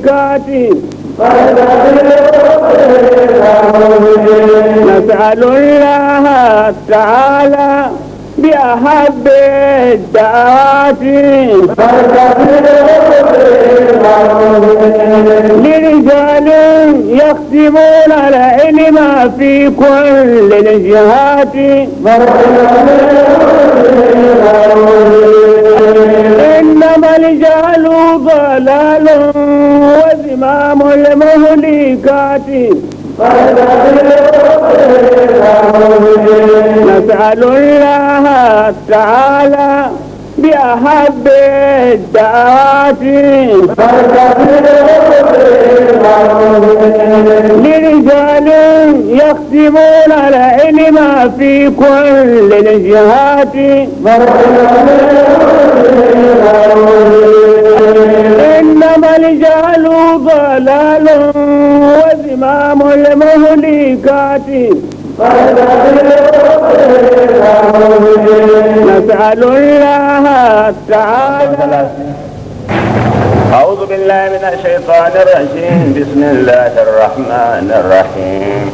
المهلكات. نسأل الله تعالى بأحب الدعوات لرجال يختمون العلم في كل الجهات. إنما الجهل ضلال وزمام المهلكات. نسأل الله تعالى بأحب الدعوات لرجال يختمون العلم في كل الجهات. إنما الجهل ضلال وزمام المهلكات. نسأل الله تعالى. أعوذ بالله من الشيطان الرجيم. بسم الله الرحمن الرحيم.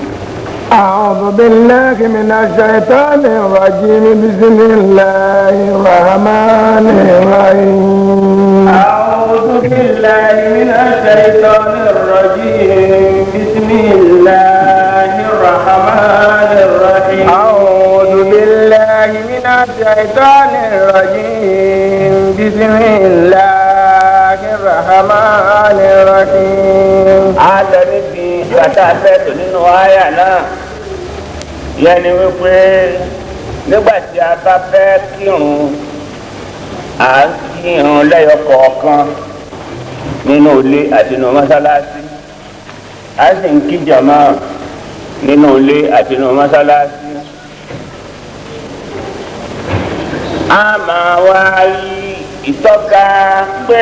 أعوذ بالله من الشيطان الرجيم. بسم الله الرحمن الرحيم. أعوذ بالله من الشيطان الرجيم. بسم الله الرحمن الرحيم. أعوذ بالله من الشيطان الرجيم. بسم الله الرحمن الرحيم. A lọ níbi bàtà fẹ́ lò nínú àyà náà, yẹn ni wípé nígbà tí a bá fẹ́ kírun, à ń kírun lẹ́yọ kọ̀ọ̀kan nínú ilé àti nínú mọ́sálásí, a sì ń kí jàmá nínú ilé àti nínú mọ́sálásí. A máa wá rí ìtọ́ka pé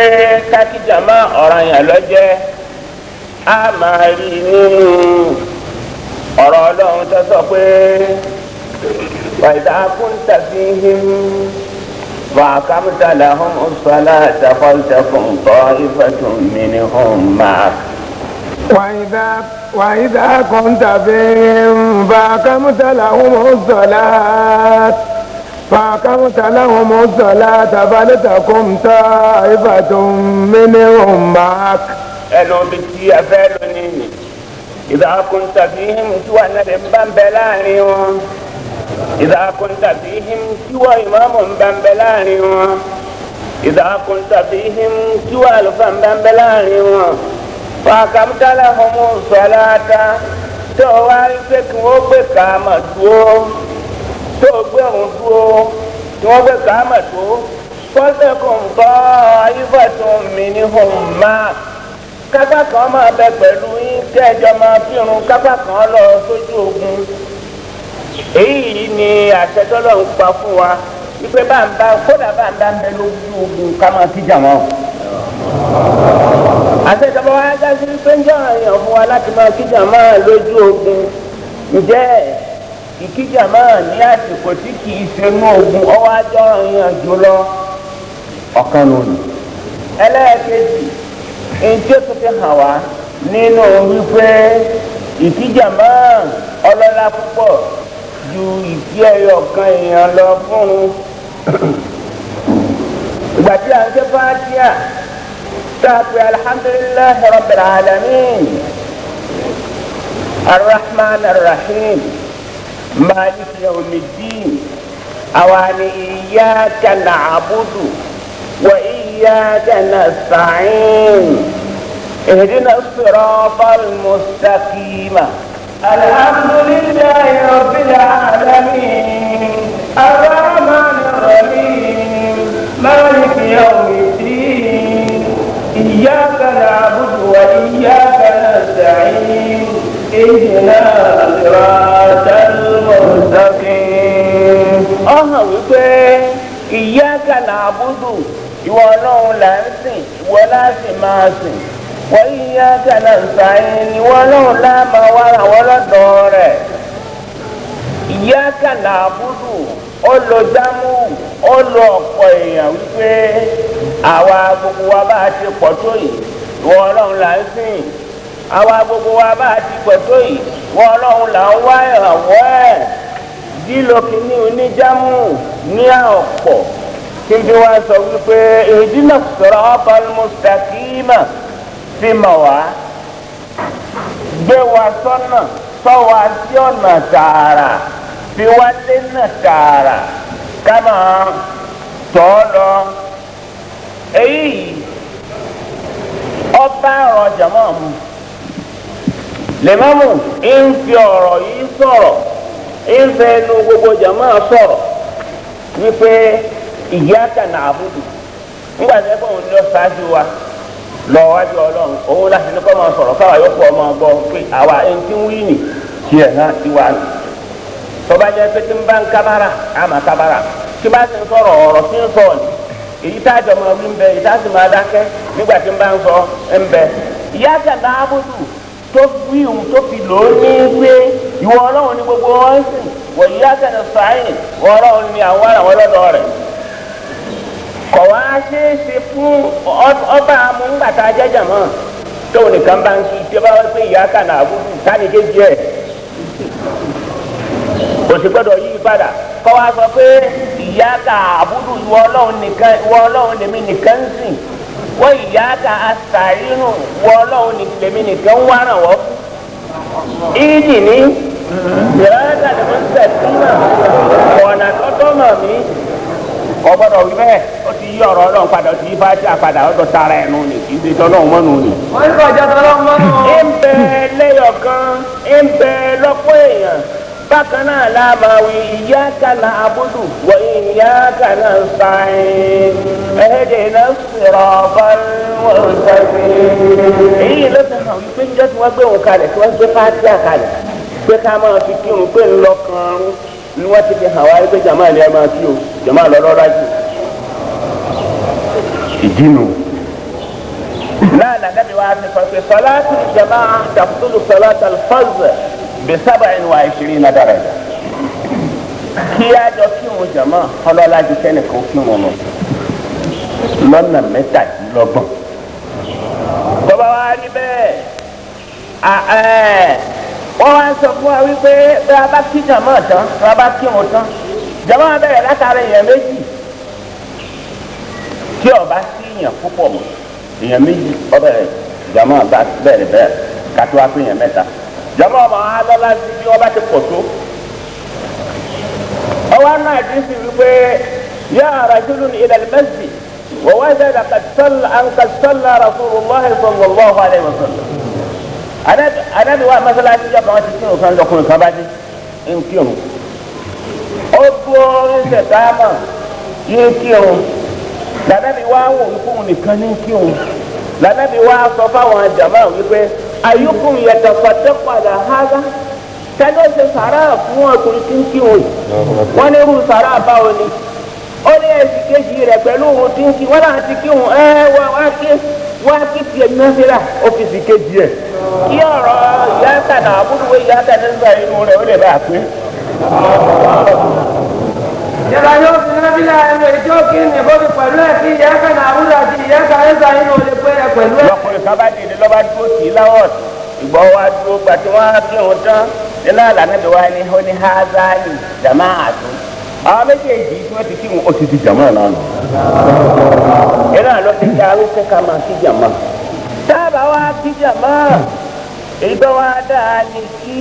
ká kí jàmá ọ̀ranyàn ló jẹ́. A máa rí nínú ọ̀rọ̀ Ọlọ́run tó sọ pé وَإِذَا كُنْتَ فِيهِمْ فَأَقَمْتَ لَهُمُ الصَّلَاةَ فَلْتَقُمْ طَائِفَةٌ مِّنْهُمْ مَعَكَ. وإذا كنت فيهم فأقمت لهم الصلاة فلتقم طائفة منهم معك. Ẹnu bí tí a fẹ́ lónìí, إذا كنت فيهم tí wà náà lè bá ń bẹ láàrin wọn. إذا كنت فيهم tí wà ìmáàmù ń bá ń bẹ láàrin wọn. إذا كنت فيهم tí wà àlùfáà ń bá ń bẹ láàrin wọn. فأقمت لهم الصلاة tó wá rí pé kí wọ́n gbé kàámà dúró, tó gbé òun dúró, tí wọ́n gbé kàámà dúró. فلتقم طائفة منهم معك. Kápá kan máa bẹ pẹ̀lú yín kẹjọ máa fírun, kápá kan lọ sójú ogun. Èyí ni àṣẹ tọ́lọ́run pa fún wa wípé bá ń bá kódà bá ń bá ń bẹ lójú ogun ká máa kíjà wọn. Àṣẹ ìjọba wa dá sí pé ń jẹ́ ọ̀ranyàn fún wa láti máa kíjà máa lójú ogun. Ǹjẹ́ ìkíjà máa ní àsìkò tí kì í ṣe inú ogun ọwọ́ ajọ́ ọ̀ranyàn jùlọ ọ̀kan lónìí. Ẹlẹ́ẹ̀kejì, ntí ó tún fi hàn wá nínú wípé ìkíjà máa ọlọ́lá púpọ̀ ju ìkí ẹyọ kan èèyàn lọ fún un. Ìgbà tí a ń ké Fátíà tá a pè alhamdulillahi rabbil alamin arrahman arrahim maliki yawmiddin àwa ni iyyaka na'budu wa iyyaka nasta'in ihdina as-siratal mustaqim. Alhamdulillahi rabbil alamin arrahmanir rahim maliki yawmiddin iyyaka na'budu wa iyyaka nasta'in ihdina as-siratal mustaqim. Ó hàn wípé iyyaka na'budu, ìwọ Ọlọ́run là ń sìn, ìwọ láti máa sìn. Wa iyyaka nasta'in, ìwọ Ọlọ́run lá máa wá àwọn lọ́dọ̀ rẹ̀. Iyyaka na'budu, ó lo jámù, ó lo ọ̀pọ̀ èèyàn wípé àwa gbogbo wa bá a ti pọ̀ tó yìí, Ìwọ Ọlọ́run là ń sìn. Àwa gbogbo wa bá a ti pọ̀ tó yìí, ìwọ Ọlọ́run là ń wá ìrànwọ́ ẹ̀. Dílò kìíní oníjámù ní ọ̀pọ̀ tí n fi wá sọ wípé ihdina siratal mustaqima fi mọ̀ wá. Gbé wa sọ́nà, tọ́ wa sí ọ̀nà tààrà, fi wá lẹ́nà tààrà, ká máa tọ́ lọ. Èyí ọba ọ̀rọ̀ jàmọ́ mu. Lèmọ́mù ń fi ọ̀rọ̀ yìí sọ̀rọ̀, ń fẹ́ nu gbogbo jàmọ́ sọ̀rọ̀ wípé iyyaka na'budu. Nígbà tí ẹgbẹ́ òun lọ ṣáájú wa lọ wájú Ọlọ́run, òun láti ní kọ́ máa sọ̀rọ̀ káwa yóò kọ́ ọmọ gbọ́ pé àwa ẹni tí ń wí nì tiẹ̀ náà ti wá nì. Tọ́ba jẹ́ pé tí ń bá ń kábàrà, á máa kábàrà. Tí bá ti ń sọ̀rọ̀ ọ̀rọ̀ tí ń sọ ni. Èyí tá a jọ máa wí ń bẹ, èyí tá a sì máa dákẹ́ nígbà tí ń bá ń sọ ń bẹ. Iyyaka na'budu tó fi òun tó fi lò ó ní pé ìwọ Ọlọ́run ni gbogbo wọn ń sìn, wa iyyaka nasta'in, ìwọ Ọlọ́run ni àwọn àwọn lọ́dọ̀ rẹ̀. Kọ̀ wá ṣeéṣe fún ọba amúngbàtà jẹ́jà mọ́ tóun nìkan bá ń kí tí ó bá wá pé iyyaka na'budu táni kéjì ẹ̀ kò sì gbọ́dọ̀ yí padà kọ́ wá sọ pé iyyaka a'budu ìwọ Ọlọ́run nìkan, ìwọ Ọlọ́run lèmi nìkan ń sìn, wọ́n iyyaka asta'inu ìwọ Ọlọ́run lèmi nìkan ń wá ràn wọ́ fún. Ìdì ní ìrẹ́lẹ̀ ló ń tẹ̀síwọ̀n ọ̀nà tọ́tọ́ mọ̀ mí kò gbọ́dọ̀ wí bẹ́ẹ̀, ó ti yí ọ̀rọ̀ Ọlọ́run padà, ó ti yí fájà padà, ó tara ẹnu ni kì í ṣe tọ́lọ́run mọ́nu ni. Wọ́n ń kọjá tọ́lọ́run mọ́nu. Ń bẹ lẹ́yọ̀kan, ń bẹ lọ́pọ̀ èèyàn. Bákan náà la máa wí iyyaka na'budu wa iyyaka nasta'in ihdina siratal mustaqim. Èyí ló fi hàn wípé níjọ́ tí wọ́n gbé òun kalẹ̀, tí wọ́n gbé fájà kalẹ̀, pé ká máa fi kírun pé ńlọkànrún ni wọ́n ti fi hàn wá wípé jàmáà ni ẹ máa kí o, jàmáà lọ lọ́ra jù. Ìdínú. Náà làdàbí wa ti sọ pé salatu jàmáà tafdulu salatal fardh bi 27 daraja. Kí á jọ kírun jàmáà ọlọ́lá ju kẹ́nìkan kírun lọ lọ́nà 27. Bọ́bá wa rí bẹ́ẹ̀, wọ́n wá ń sọ fún wa wípé bí a bá kí jàmáà tán, bí a bá kírun tán, jàmáà bẹ̀rẹ̀ látara èèyàn méjì. Tí ó bá sí èèyàn púpọ̀ mọ́, èèyàn méjì ó bẹ̀rẹ̀, jàmáà bá bẹ̀rẹ̀ bẹ́ẹ̀ kátó wá pé èèyàn mẹ́ta. Jàmáà ọmọ alọ́lá sí bí wọ́n bá ti pọ̀ tó. Ọwọ́ náà ti sì wípé yā rajulun ila al-masjid wa wajada qad salla Rasulullah sallallahu alayhi wa sallam. Anabi wa masalasi jọ kan ti kírun kan lọkùnrin kan bá dé ń kírun. Ó dúró ń sẹ̀táàmà ń kírun. Lànàbí wa wò wípé òun nìkan ní kírun. Lànàbí wa sọ fáwọn jàmáà wípé ayyukum yatasaddaqu ala hadha. Tani ó ṣe sàrà fún ọkùnrin tí ń kírun yìí? Wọ́n ní irú sàrà báwo ni? Ó ní ẹ̀sìn kejì rẹ̀ pẹ̀lú òun tí ń kí. Wọ́n náà ti kírun ẹ́ wá kí tiẹ̀ náfìlà ọ́fíìsì kejì ẹ̀. Kí ọ̀rọ̀ iyyaka na'budu wa iyyaka nasta'in inú rẹ̀ ó lè bá a pín. Ìjọba yóò fi náfìlà ẹnu ètò kí ní kó fi pẹ̀lú ẹ̀ kí iyyaka na'budu àti iyyaka nasta'in inú lè pé ẹ pẹ̀lú ẹ̀. Lọkùnrin kan bá dìde lọ́ba dúró tì í láwọ̀ ìgbọ́ wa dúró gbà tí wọ́n á kírun tán nínú àlànà bí wàá ní ó ní házálì jama'atu. Àwọn méjèèjì tí wọ́n ti kírun ó ti di jàmáà náà nù. Iná ló fi dá wípé ká máa kí jàmáà. Dábàá wá kí jàmáà, èyí tó wá dáa ni kí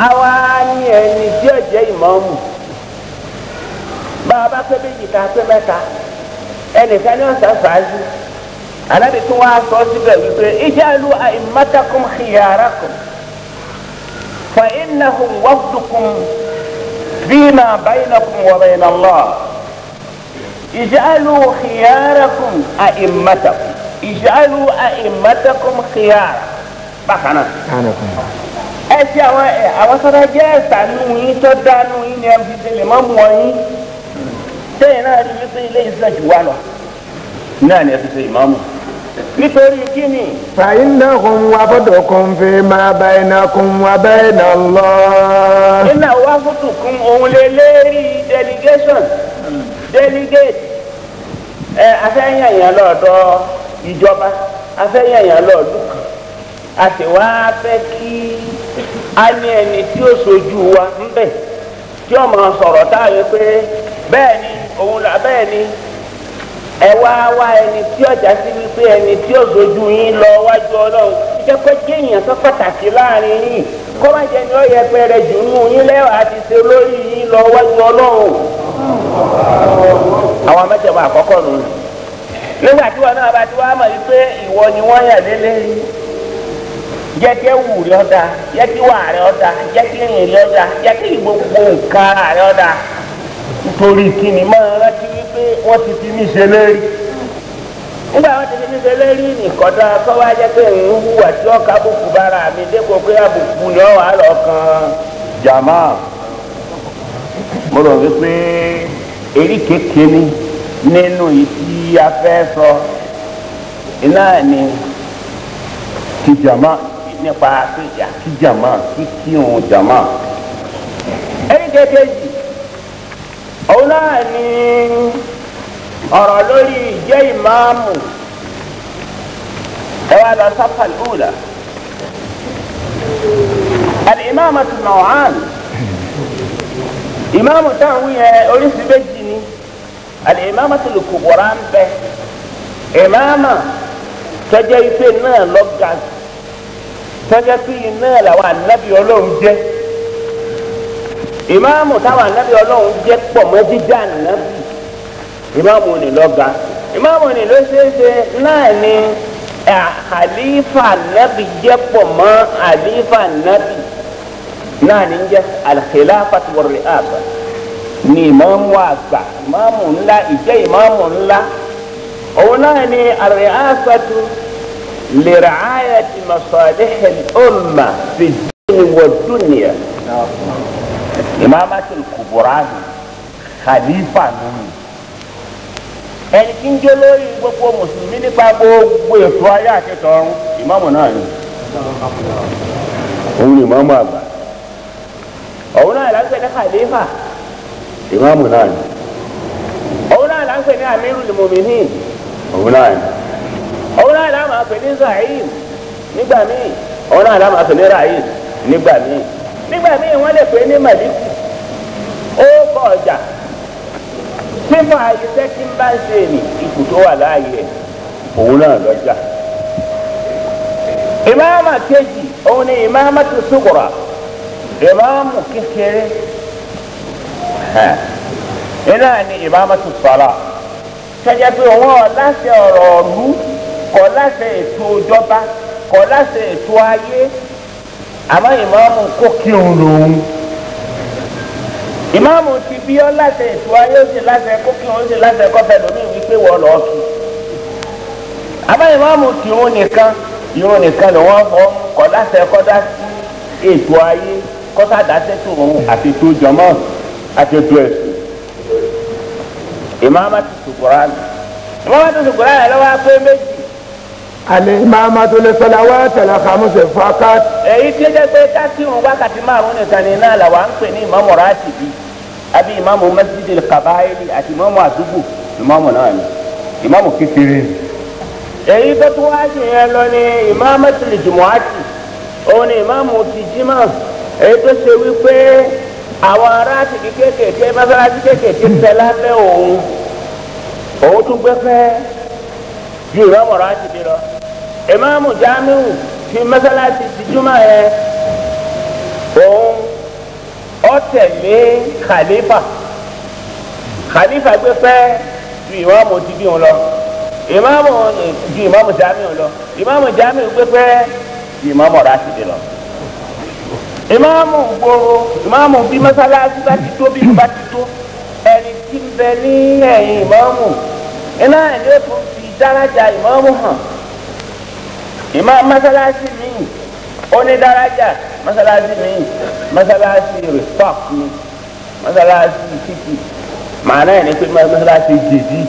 àwa ní ẹni tí ó jẹ́ ìmáàmù. Bá a bá pé méjì ká pé mẹ́ta, ẹnìkan ní ọ̀sán ṣáájú. Ànábì tún wá sọ síbẹ̀ wípé ij'alu a'immatakum khiyarakum fa innahum wafdukum fima baynakum wa bayna Allah. Ij'alu khiyarakum a'immatakum. Ij'alu a'immatakum khiyara. Bákan náà. Ẹ ṣe àwọn sọ́dọ̀ jẹ́ ẹ̀sánú yín tó dánú yín ni ẹ fi ṣe lè má mú ọ yín. Sẹ́yìn náà rí wípé ilé ìsàn jù wá lọ. Náà ni ẹ fi ṣe ìmáàmù. Nítorí kíni? فإنهم وفدكم فيما بينكم وبين الله. Iná wá fútùkún òun lè lérí delegation delegate ẹ afẹ́yàn yẹn lọ́dọ̀ ìjọba. Afẹ́yẹ̀yàn lọ́ọ̀dún kan a sì wá fẹ́ kí a ní ẹni tí ó sojú wa ńbẹ̀ tí ó máa sọ̀rọ̀ táyé pé bẹ́ẹ̀ ni òun là bẹ́ẹ̀ ni ẹ wá wá ẹni tí ọjà sí wípé ẹni tí ó sojú yín lọ wájú Ọlọ́run jẹ́ kó jẹ́ èèyàn tó pàtàkì láàrin yín kó má jẹ́ ni ó yẹ pẹrẹ jù nù yín lẹ́wàá ti ṣe lórí yín lọ wájú Ọlọ́run. Àwọn mẹ́tẹ̀ẹ̀mọ àkọ́kọ́ nù. Nígbà tí wọn náà bá ti wá mọ̀ wípé ìwọ ni wọ́n yàn lélẹ̀ jẹ́ kí ewu rẹ̀ ọ̀dà, jẹ́ kí wà rẹ̀ ọ̀dà, jẹ́ kí ìrìn rẹ̀ ọ̀dà, jẹ́ kí gbogbo nǹkan ara rẹ̀ ọ̀dà. Nítorí kí ni máa rántí wípé wọ́n ti fi mí ṣe lérí. Nígbà wọ́n ti fi mí ṣe lérí nìkọ́dá kọ́ wá jẹ́ pé ń hùwà tí ọkà àbùkù bára mi dépò pé àbùkù ni ọ̀wà lọ kan jàmá. Mo rò wípé erí kékeré nínú ìtí afẹ́ sọ iná ni ti jàmá nípa péjà kí jàmá kíkírun jàmá. Erí kékeré òun náà ni ọ̀rọ̀ lórí ìjẹ́ ìmáàmù. Ẹ wá lọ sáfà lùlà. Al-imamatu naw'an. Ìmáàmù táwọn yẹn oríṣi méjì ni. Al-imamatu al-kubra ń bẹ. Ìmáàmà tọ́jọ́ ife náà lọ́ga tọ́jọ́ pé náà làwọn ànábì Ọlọ́run jẹ́. Ìmáàmù táwọn ànábì Ọlọ́run jẹ́ pọ̀ mọ́ jíjẹ́ ànábì. Ìmáàmù ni lọ́ga. Ìmáàmù ni ló ṣeéṣe náà ni àlífà ànábì jẹ́ pọ̀ mọ́ àlífà ànábì náà ní jẹ́ al-khilafatu war-ri'asa ní ìmáàmù àgbà ìmáàmù ńlá ìjẹ́ ìmáàmù ńlá. Òun náà ni ar-ri'asatu li ri'ayati masalih al-umma fi ad-din wa ad-dunya. Imamatul kubra ni khalifa nínú ẹni tí ń jẹ́ lórí gbogbo mùsùlùmí nípa gbogbo ètò ayé àti tọ̀run ìmáàmù náà ni òun ni ìmáàmù àgbà. Òun náà là ń pè ní khalifa ìmáàmù náà ni. Òun náà là ń pè ní amirul mu'minin òun náà ni. Òun náà là máa pè ní za'im nígbà míì. Òun náà là máa pè ní ra'is nígbà míì. Nígbà míì wọ́n lè pè ní màlíkù ó kọ ọjà sífà iṣẹ́ tí ń bá ń ṣe ní ipò tó wà láàyè òun náà lọ́jà. Ìmáàmà kejì òun ni ìmáàmà tó sughra ìmáàmù kékeré iná ni ìmáàmà tó sọ̀rọ̀ kẹjẹ pé òun ọ̀ láṣẹ ọ̀rọ̀ ọ̀lú kọ̀ láṣẹ ètò ìjọba kọ̀ láṣẹ ètò ayé àmọ́ ìmáàmù kó kírun lòun. Ìmáàmù ti bí ọ láṣẹ ètò ayé ó sì láṣẹ kó kírun ó sì láṣẹ kọfẹ lómi wípé wọ́n lọ́ọ́ kí. Àmọ́ ìmáàmù ti irun nìkan irun nìkan ló wọ́n fọ́ kọ́ láṣẹ kọ́dá sí ètò ayé kọ́sádà sẹ́tò òun àti ètò jọmọ́ àti ètò ẹ̀sìn. Ìmáàmù ti sùkúrà nù. Ìmáàmù ti sùkúrà yẹn lọ́wọ́ pé méjì. Al-imamatu li-salawati al-khamsi faqat. Èyí tí ó jẹ́ pé kákírun wákàtí márùn-ún nìkan ni náà làwa ń pè ní ìmáàmù rátìbí àbí ìmáàmù masjidil kabaili àti ìmáàmù àdúgbò ìmáàmù náà ni ìmáàmù kékeré ni. Èyí tó tún wá jù yẹn lọ ni imamatul jumu'ati òun ni ìmáàmù ti jímọ̀ èyí tó ṣe wípé àwọn arátìbí kéékèèké mọ́sálásí kéékèèké tẹ lábẹ́ òun òun tún gbé fẹ́ ju ìmáàmù rátìbí lọ. Ìmáàmù jamiu fi mọ́sálásí ti júmọ̀ yẹn òun ó tẹ̀lé khalifa khalifa gbé fẹ́ ju ìmáàmù ti bí wọn lọ ìmáàmù ju ìmáàmù jamiu lọ ìmáàmù jamiu gbé fẹ́ ju ìmáàmù rásìdì lọ. Ìmáàmù gbòòrò ìmáàmù bí mọ́sálásí bá ti tó bí bá ti tó ẹni tí ń bẹ ní ẹ̀yìn ìmáàmù iná ẹ̀ ló tún fi daraja ìmáàmù hàn. Ìmáàmù mọ́sálásí míì ó ní daraja mọ́sálásí míì mọ́sálásí rìfọ́ọ̀k ni mọ́sálásí títì màánà ẹ̀ ní pé mọ́sálásí jìjì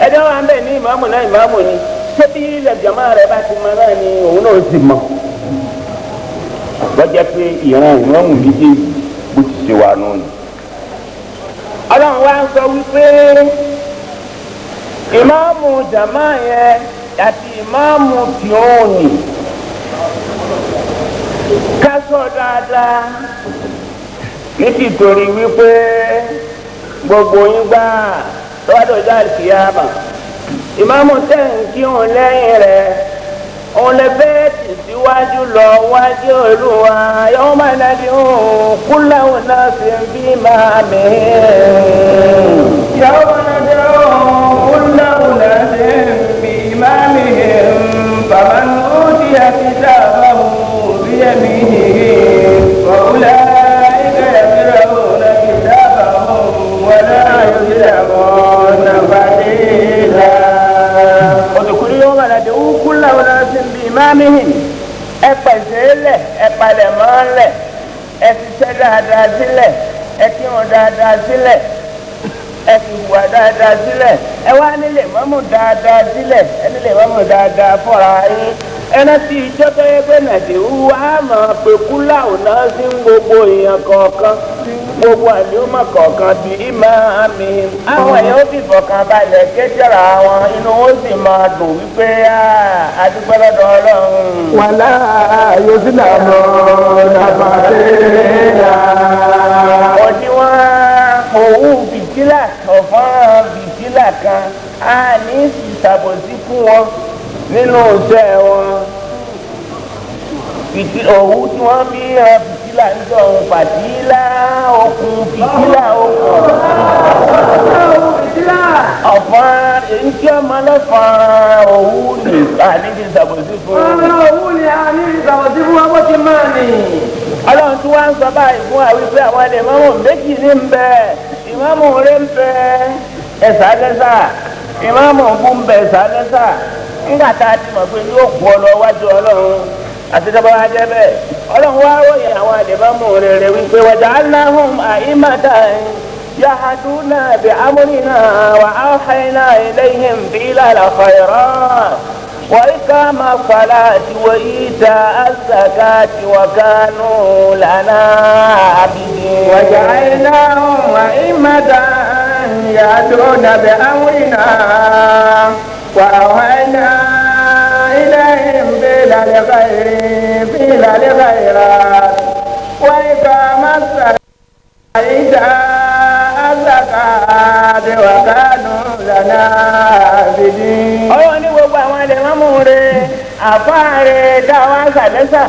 ẹni wọn à ń bẹ̀ ní ìmáàmù náà ìmáàmù ni ṣébi ilẹ̀ jàmá rẹ̀ bá ti mọ náà ni òun náà sì mọ̀ lọ́jọ́ pé ìran ìmáàmù méjèèjì bó ti ṣe wà nù ni. Ọlọ́run wá ń sọ wípé ìmáàmù jàmá yẹn àti ìmáàmù tí ó nì ká sọ dáadáa ní tìtorí wípé gbogbo yín gbà tọ́wádọ̀ ìjà ìkìyàmà ìmáàmù tẹ̀ ń kírun lẹ́yìn rẹ̀ òun lè fẹ́ tì síwájú lọ wájú Olúwa yóò máa nàbí òun kúláwò náà sì ń bí máa mi. yóò máa nàbí òun kúláwò náà sì ń bí máa mi. faman utiya kitabahu biyaminihi fa ulaika yaqra'una kitabahum wa la yuzlamuna fatila. Òtùkúrú yóò máa nàbí òun kúláwò náà sì ń bí máa mi. Ẹ pèsè lẹ̀, ẹ palẹ̀ mọ́ lẹ̀, ẹ ṣiṣẹ́ dáadáa sílẹ̀, ẹ kírun dáadáa sílẹ̀, ẹ fi hùwà dáadáa sílẹ̀, ẹ wá nílé mọ́mù dáadáa sílẹ̀, ẹ nílé mọ́mù dáadáa fọ́ra yín. Ẹ rántí ìjọ tó yẹ pé nàìjíríà á mọ̀ pé kúláwò náà sí ń gbogbo èèyàn kọ̀ọ̀kan, gbogbo àdéhùn kọ̀ọ̀kan bí ìmọ̀ àmì. Àwọn èèyàn ó sì fọkàn balẹ̀ kéjọra wọn, inú ó sì máa dùn wípé a dúpẹ́ lọ́dọ̀ Ọlọ́run. Wàlá yóò sì nà mọ́ nàfàdéyà. Òdiwọ̀n òwú fìtílà ọ̀fọ́n fìtílà kan á ní ìṣàbòsí fún wọn nínú iṣẹ́ wọn. Òwú tí wọ́n fi hàn fìtílà ń jọ òun fàtílà okùn fìtílà okùn. Ọ̀fọ́n èyí tí ọmọ lọ́fọ̀n òwú ni àní ti ṣàbòsí fún wọn. Òwú ni àní ti ṣàbòsí fún wọn bó ti máa nì. Ọlọ́run tí wọ́n ń sọ báyìí fún wa wípé àwọn ìmáàmù méjì ní ń bẹ, ìmáàmù rẹ̀ ń bẹ ẹ̀sà lẹ́sà, ìmáàmù bú ń bẹ ẹ̀sà lẹ́sà. Nígbà tá a ti mọ̀ pé yóò kú ọ lọ wájú Ọlọ́run àti tọ́ba wa jẹ́ bẹ́ẹ̀. Ọlọ́run wá ròyìn àwọn ìmáàmù rere wípé waja'alnahum a'immatan yahduna bi'amrina wa awhayna ilayhim fi'lal khayrat. وإقام الصلاة وإيتاء الزكاة وكانوا لنا عابدين. وجعلناهم أئمة يهدون بأمرنا وأوحينا إليهم فعل الخيرات وإقام الصلاة وإيتاء الزكاة وكانوا لنا عابدين. Ọlọ́run ní gbogbo àwọn ẹlẹ́mọ̀mù rẹ̀ àfáà rẹ̀ dáwọ́ àṣàlẹ́sà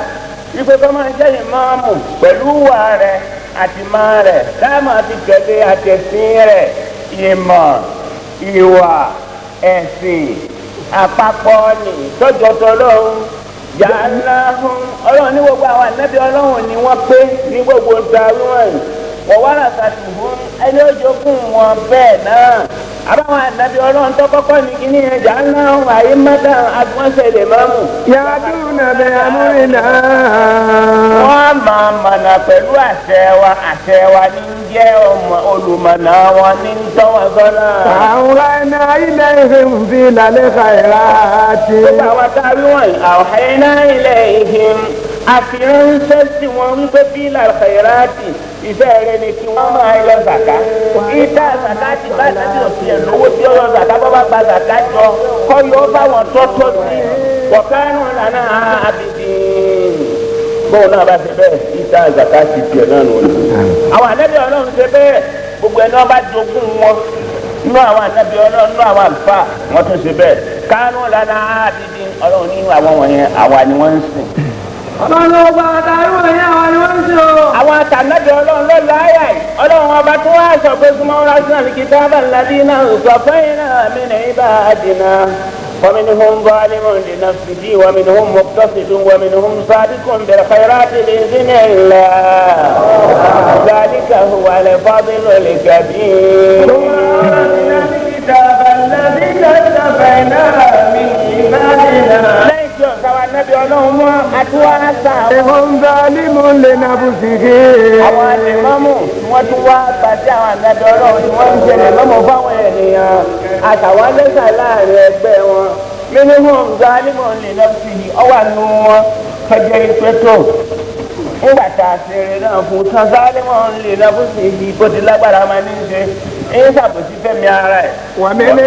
wípé kọ́ máa ń jẹ́ ìmáàmù pẹ̀lú ìwà rẹ̀ àti máa rẹ̀ láàmú àti tẹ̀lé àtẹ̀sìn rẹ̀ ìmọ̀ ìwà ẹ̀sìn àpapọ̀ ní tọ́jọ́ tọ́lọ́run yàrá fún Ọlọ́run ní gbogbo àwọn ànábì Ọlọ́run ni wọ́n pé ní gbogbo ìdarí wọn wọ́n wá ràṣàtì fún ẹni ó jogún wọn bẹ́ẹ̀ náà. Àbáwọn ànábì Ọlọ́run tó kọ́kọ́ ní kíní yẹn jà ń náà àyè mẹ́ta àtúnṣe lè máa mú. Yàdúnà bẹ amúrinà. Wọ́n máa mọ̀nà pẹ̀lú àṣẹ wa, àṣẹ wa ní ń jẹ́ ọmọ olùmọ̀nà wọn ní ń tọ́ wọn sọ́nà. Àwọn ẹ̀nà ilé ìhìn fi lálẹ́ kàìráàtì. Gbogbo àwọn táwí wọ̀nyí, àwòhẹ́nà ilé ìhìn àfiránṣẹ́ sí wọn wípé bí làlùkàìráàtì iṣẹ́ rẹ ni kí wọ́n máa yọ zàká. Ìta zàká ti bá nàbí òsì ẹ̀ lówó tí ó yọ zàká bọ́ bá gba zàká jọ kọ́ yọ bá wọn tọ́tọ́ sí. Wọ̀kánù lànà àbìdì. Bóun náà bá ṣe bẹ́ẹ̀, ìta zàká ti tiẹ̀ náà nù. Àwọn ànábì Ọlọ́run ṣe bẹ́ẹ̀, gbogbo ẹni wọn bá jogún wọn. Nínú àwọn ànábì Ọlọ́run, nínú àwọn àlùfáà, wọ́n tún ṣe bẹ́ẹ̀. Kánú lànà àbìdì Ọlọ́run ní àwọn wọ̀nyẹn, àwa ni wọ́n ń sìn. Ọlọ́run ọba àtàrí wọ̀nyí àwọn ni wọ́n ń sìn o. Àwọn àtànábì Ọlọ́run ló láyà yìí. Ọlọ́run ọba tó wá sọ pé súnmọ́ rásínà ní kìtàbà ladina sọfẹ́yìnà min ibadina. ومنهم ظالم لنفسه ومنهم مقتصد ومنهم سابق بالخيرات بإذن الله ذلك هو الفضل الكبير. الكتاب الذي اصطفينا من عبادنا. Lẹ́yìn tí ọ̀sán wa nábì Ọlọ́run mọ́ àtiwáṣà Ìhùn zalimun li nafsihi. àwọn àlèmọ́mù tí wọ́n tún wá gbàdé àwọn ànábì Ọlọ́run tí wọ́n ń ṣe lèmọ́mù fáwọn ènìyàn àtàwọn lẹ́sà láàrin ẹgbẹ́ wọn. Minhum zalimun li nafsihi ọwọ́ àánú wọn tọ́jú ìpẹ́tò. Nígbà tá a ṣe eré náà fún tán zalimun li nafsihi bó ti lágbára máa ní ṣe. ń ṣàbòsí fẹ́mi ara ẹ̀. Wà mí ní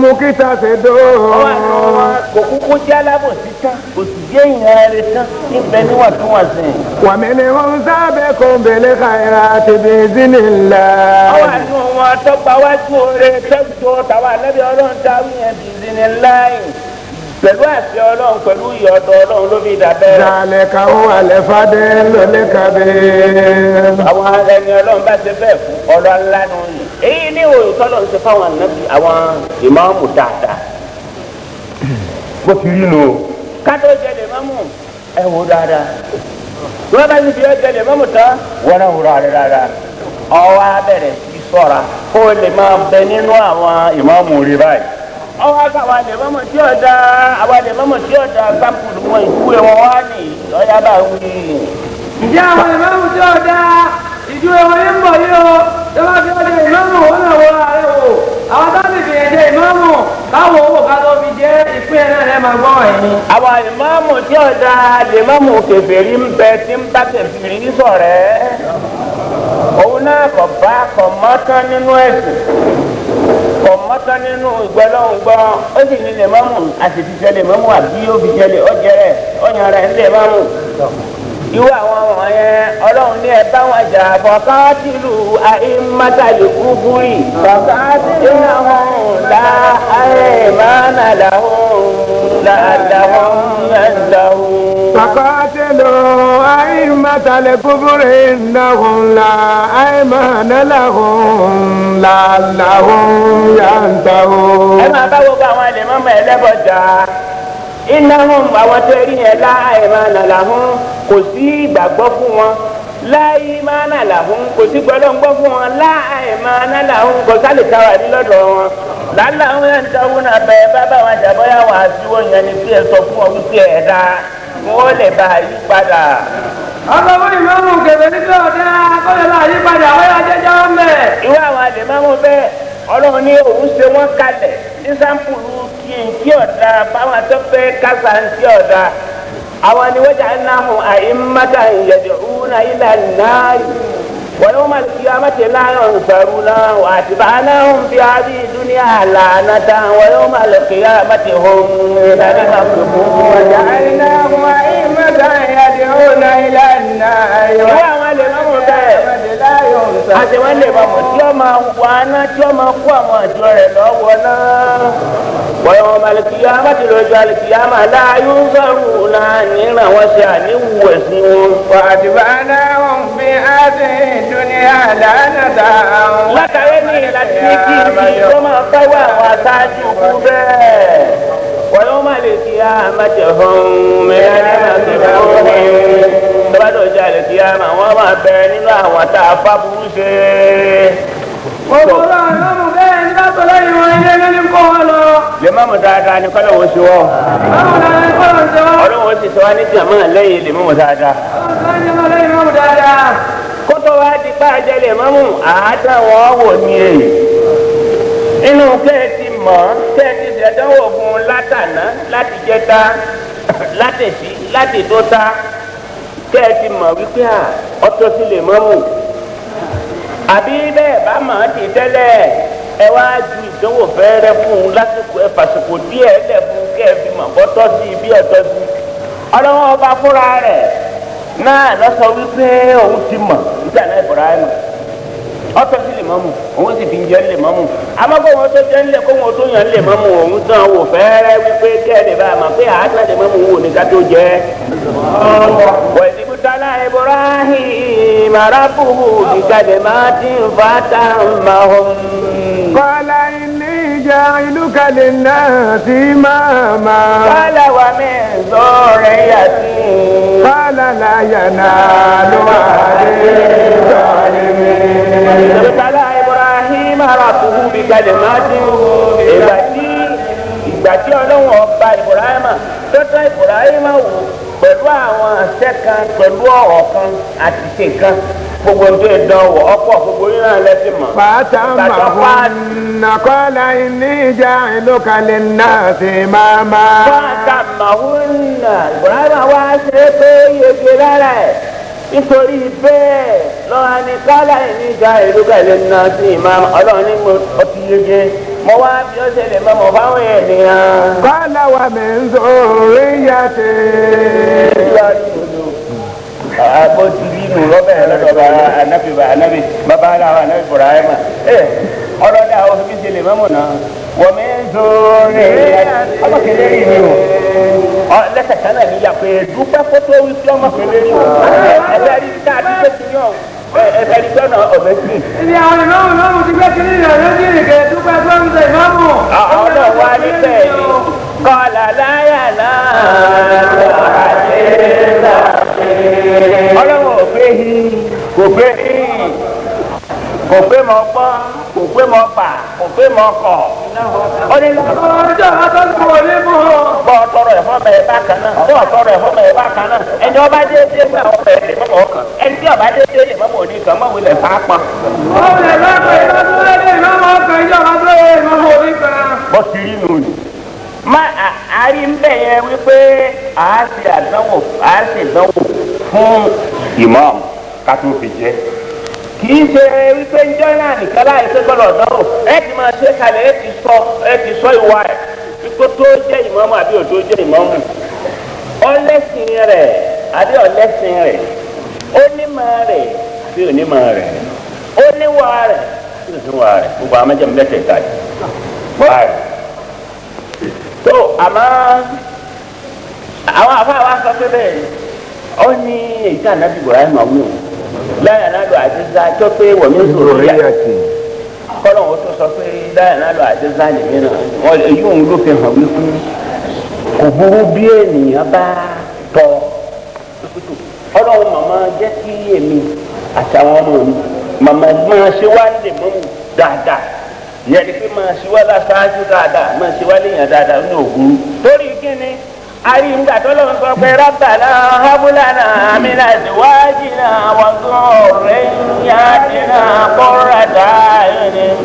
mú kíta ṣe dó. Ọwọ́ àná wọn kò kúkú jẹ́ alábòsí tán, kò sì jẹ́ ìyẹn rẹ̀ tán níbẹ̀ níwọ̀ntúnwọ̀nsìn. Wà mí ní wọn sábẹ́ kó bèlè káyìrá ti bí zini ńlá. Ọwọ́ àná wọn tọ́gbà wájú oore tọ́jú tàwa ànábì Ọlọ́run dáwọ́ yẹn bí zini láì. Pẹ̀lú àti Ọlọ́run pẹ̀lú ìyọ̀dọ̀ Ọlọ́run ló fi dàbẹ́. Zàlẹ̀ káwọn alẹ́ fadé lólè kábẹ́. Àwọn ẹni Ọlọ́run bá ṣe bẹ́ẹ̀ fún ọlọ́ ńlá nù ní. Èyí ní òye tọ́lọ̀ ń ṣe fáwọn ànábì àwọn ìmáàmù dáadáa. Bó ti rí nu. Kátó jẹ lè mọ́mù ẹ wò dáadáa. Wọ́n bá ti fi ọ́ jẹ lè mọ́mù tán. Wọ́n náà wúrọ̀ rẹ̀ dáadáa. Ọwọ́ á bẹ̀rẹ̀ sí ṣọ́ra kó o lè máa bẹ nínú àwọn ìmáàmù rí báyìí. Ọwọ́ àwa lè mọ́mọ́ tí ó da àwa lè mọ́mọ́ tí ó da sáǹpùlù wọn ìdúwé wọn wá ní ọ̀yá bá wí. Ǹjẹ́ àwọn ìmáàmù tí ó da ìdúwé wọn ń bọ̀ yìí o? Tí wọ́n fi ọjọ́ ìmáàmù wọn náà wọ ààrẹ wò. Àwọn tó ti fìyàn jẹ ìmáàmù káwọ owó ká tó fi jẹ́ ìpín ẹ̀ náà lẹ́ máa gbọ́ ẹ̀yìn. Àwọn ìmáàmù tí ó da lè mọ́mù kèfèrí ń bẹ tí ń bá kèfèrí ṣọ̀rẹ́. Òun náà kò bá kò mọ́ tán nínú ẹ̀sìn. Kọ̀mọ́tán nínú ìgbọ́lọ́ngbọ́ ó sì ní lè mọ́mù àti fífẹ́ lè mọ́mù àbí ó fi jẹlẹ̀ ó jẹrẹ ó yan rẹ̀ ń lè mọ́mù. Irú àwọn wọ̀nyẹn Ọlọ́run ní ẹ bá wọn jà fọ̀kátìlù àìmátàlì kúkúrì fọ̀kátìlù náà la àìmánà làwọn làwọn làwọn. Fọ̀kátìlù àìmátàlì kúkúrì náà la àìmánà làwọn làwọn yàntàwọn. Ẹ máa bá gbogbo àwọn ẹlẹ́mọ̀mọ́ ẹlẹ́bọ̀jà iná hàn àwọn tó rí yẹn láì máa nà làwọn kò sí ìgbàgbọ́ fún wọn láì máa nà làwọn kò sí gbọ́dọ̀gbọ́ fún wọn láì máa nà làwọn kò sálè táwa ní lọ́dọ̀ wọn làlàwọn yẹn ń tọ́wọ́ náà bẹ́ẹ̀ bá bá wọn jàbọ́yà wọn àtiwọ́ yẹn ni tí ẹ sọ fún wọn wípé ẹ̀ dá wọn lè bá yí padà. Ọlọ́run ìmáàmù kẹfẹ́ nígbà ọ̀dá kọ́lẹ̀ náà yí padà wọ́n yà jẹ́jẹ́ wọn bẹ̀. Ìwé àwọn àlèmọ́mú bẹ́ẹ̀ Ọlọ́run ní òun ṣe wọ́n kalẹ̀ ní sáǹpùlù kí n kí ọ̀dà báwọn tó fẹ́ kásá ń kí ọ̀dà. Àwọn ni wọ́n jà ń náà hùn àìmọ́tà yad'una ila an-nar wa yawma al-qiyamati la yunsaruna wa atba'nahum fi hadhihi dunya la'natan wa yawma al-qiyamati hum minal maqbuhin. Wa ja'alnahum a'immatan yad'una ila an-nar. Ìwé àwọn àlèmọ́mù bẹ́ẹ̀ àti wọn lè mọ̀mọ́ tí ó máa wà ná tí ó máa kó àwọn àjọ rẹ̀ lọ́wọ́ náà. Wọ́n yọ ọmọ alìkìyàmá ti lọ́jọ́ alìkìyàmá láàyò ń sọ̀rọ̀ náà níran wọn ṣe àníwò ẹ̀sìn wọn. Wa'atba'nahum fi hadhihi dunya la'natan. Látàrí ní ìlàtí ní kí ní kó máa bá wà àwọn aṣáájú kú bẹ́ẹ̀. Wọ́n yọ ọmọ alìkìyàmá ti hàn mẹ́rin tọ́bátò jẹ́ àlùkìyámà wọ́n máa bẹ nínú àwọn tá a fá burú ṣe. Gbogbo ìmáàmù bẹ́ẹ̀ ní bá tọ́lá ìwọ̀n ilé lórí ń kó wọn lọ. Lè má mú dáadáa ní kọ́lọ̀ wọ́n ṣe wọ́. Báwo la ní kọ́lọ̀ ṣe wọ́? Ọlọ́run sì sọ wá ní jàmá lẹ́yìn lè mú dáadáa. Ọlọ́run sọ wá ní jàmá dáadáa. Kótó wá di bá a jẹ lè má mú àádọ́wọ́ wò ní èyí. Inú kẹ́ẹ̀tì mọ̀ kẹ́ẹ̀tì ṣẹ̀dánwò fún látàná láti jẹta látẹ̀sí láti tó ta kẹ́ ẹ ti mọ̀ wípé à ọtọ́ sí lè mọ́mù àbí bẹ́ẹ̀ bá mọ̀ ọ́ ti tẹ́lẹ̀ ẹ wá ju ìdánwò fẹ́rẹ́ fún un lásìkò ẹ fàsìkò díẹ̀ lẹ̀ fún un kẹ́ ẹ fi mọ̀ bọ́tọ́ sí bí ọ̀tọ́ sí. Ọlọ́wọ́n ọba fúnra rẹ̀ náà lọ sọ wípé òun ti mọ̀ nígbà náà Ibrahim ọtọ́ sí lè mọ́mù òun sì fi ń jẹ́ lè mọ́mù àmọ́ kó wọn tó jẹ́ ńlẹ̀ kó wọn tó yàn lè mọ́mù òun tán wò fẹ́rẹ́ wípé kẹ́ ẹ lè bá a mọ̀ pé àádọ́ lè mọ́mù wò ní ká tó jẹ́. وإذ ابتلى إبراهيم ربه بكلمات فأتمهن. قال إني جاعلك للناس إماما. قال ومن ذريتي. قال لا ينال عهدي الظالمين. ابتلى إبراهيم ربه بكلمات ìgbà tí Ọlọ́run ọba Ibrahima tọ́tọ́ Ibrahima wò pẹ̀lú àwọn àṣẹ kan pẹ̀lú ọ̀rọ̀ kan àti ṣe kan gbogbo tó ìdánwò ọ̀pọ̀ gbogbo yín náà lẹ́sìn mọ̀. Fàtàmàhùnà qala inni ja'iluka linnasi imama. Fàtàmàhùnà Ibrahima wá ṣe pé yege lára ẹ̀. Nítorí bẹ́ẹ̀ lọ́wọ́ ni kálá ìní ìjà ìlú kẹlẹ́ náà sí ìmáàmù ọlọ́run ní mo ti yege. Mo wá bí ó ṣe lè mọ́ mọ́ fáwọn ènìyàn. Qala wa min zurriyyati. Bó ti rí nù lọ́bẹ̀ lọ́dọ̀ bá anabi bá anabi bàbá aláwa anabi Ibrahima. Ọlọ́dà àwọn fi ṣe lè mọ́mọ́ náà. Wọ́n mi ń sóore ọmọ kẹlẹ́ rí mi o. Lẹ́sẹ̀ kan náà níyà pé dúpẹ́ kótó wí sí ọmọ kẹlẹ́ rí o. Ẹ̀fẹ́ rí ká dúpẹ́ sí yàn. Ẹ̀fẹ́ rí gbọ́nà ọ̀bẹ sí. Ibi àwọn ìmáàmù ìmáàmù ti gbé kiri ìrìn àjò jí ìrìnkè dúpẹ́ gbọ́nùsẹ̀ ìmáàmù. Àwọn náà wá níbẹ̀ ni kọ́lá láyà náà ọlọ́run ò pé hi kò pé hi kò pé mọ gbọ́ kò pé mọ bà kò pé mọ kọ̀. Ó ní Ọjọ́ àtọ́jú kò ní mú. bọ́ tọrọ ẹ̀fọ́ mẹ́ bá kan náà bọ́ tọrọ ẹ̀fọ́ mẹ́ bá kan náà ẹni ọba déédéé mẹ́ ọbẹ̀ lè mọ́ ọkàn ẹni tí ọba déédéé lè mọ́ òní kan mọ́ wílẹ̀ fà á pọn. Ó lè lọ́kọ̀ ìbá tó lé ní ìmáàmù ọkàn ìjọba tó lé ìmáàmù òní kan. Bó ti rí nù ni. Má a rí ń bẹ̀ yẹn wípé a ṣe àdánwò a ṣe ìdánwò fún ìmáàmù ká tó fi jẹ́. Kì í ṣe wípé njọ́ náà nìkan láì pé gbọ́dọ̀ dánwò ẹ ti máa ṣe kalẹ̀ ẹ ti sọ ìwà ẹ̀ wípé tó jẹ́ ìmáàmù àbí òtó jẹ́ ìmáàmù. Ọlẹ́sìn rẹ̀ àbí ọlẹ́sìn rẹ̀ onímọ̀ rẹ̀ àbí onímọ̀ rẹ̀ oníwà rẹ̀ àbí oníwà rẹ̀ gbogbo àwọn mẹ́jọ mẹ́tẹ̀ẹ̀ta yìí. Tó àmọ́ àwọn àfa wa sọ pé bẹ́ẹ̀ ó ní èyí tí ànábì Ibrahim wí o láyà náà lọ àdéhùn àjọ pé wọ́n mi sọ̀rọ̀ yá kọ́lọ̀ wọn tó sọ pé láyà náà lọ àdéhùn àlèmí náà wọ́n èyí òun ló fi hàn wípé kò burú bí ènìyàn bá tọ́ ọlọ́run màmá jẹ́ kí èmi àtàwọn ọmọ mi màmá máa ṣe wá lè mọ́mù dáadáa yẹn ni pé máa ṣe wá láṣáájú dáadáa máa ṣe wá léèyàn dáadáa ní ògùn torí kíni ari nga tó lọ́n sọ pé rabbana hablana min azwajina wa dhurriyyatina qurrata a'yunin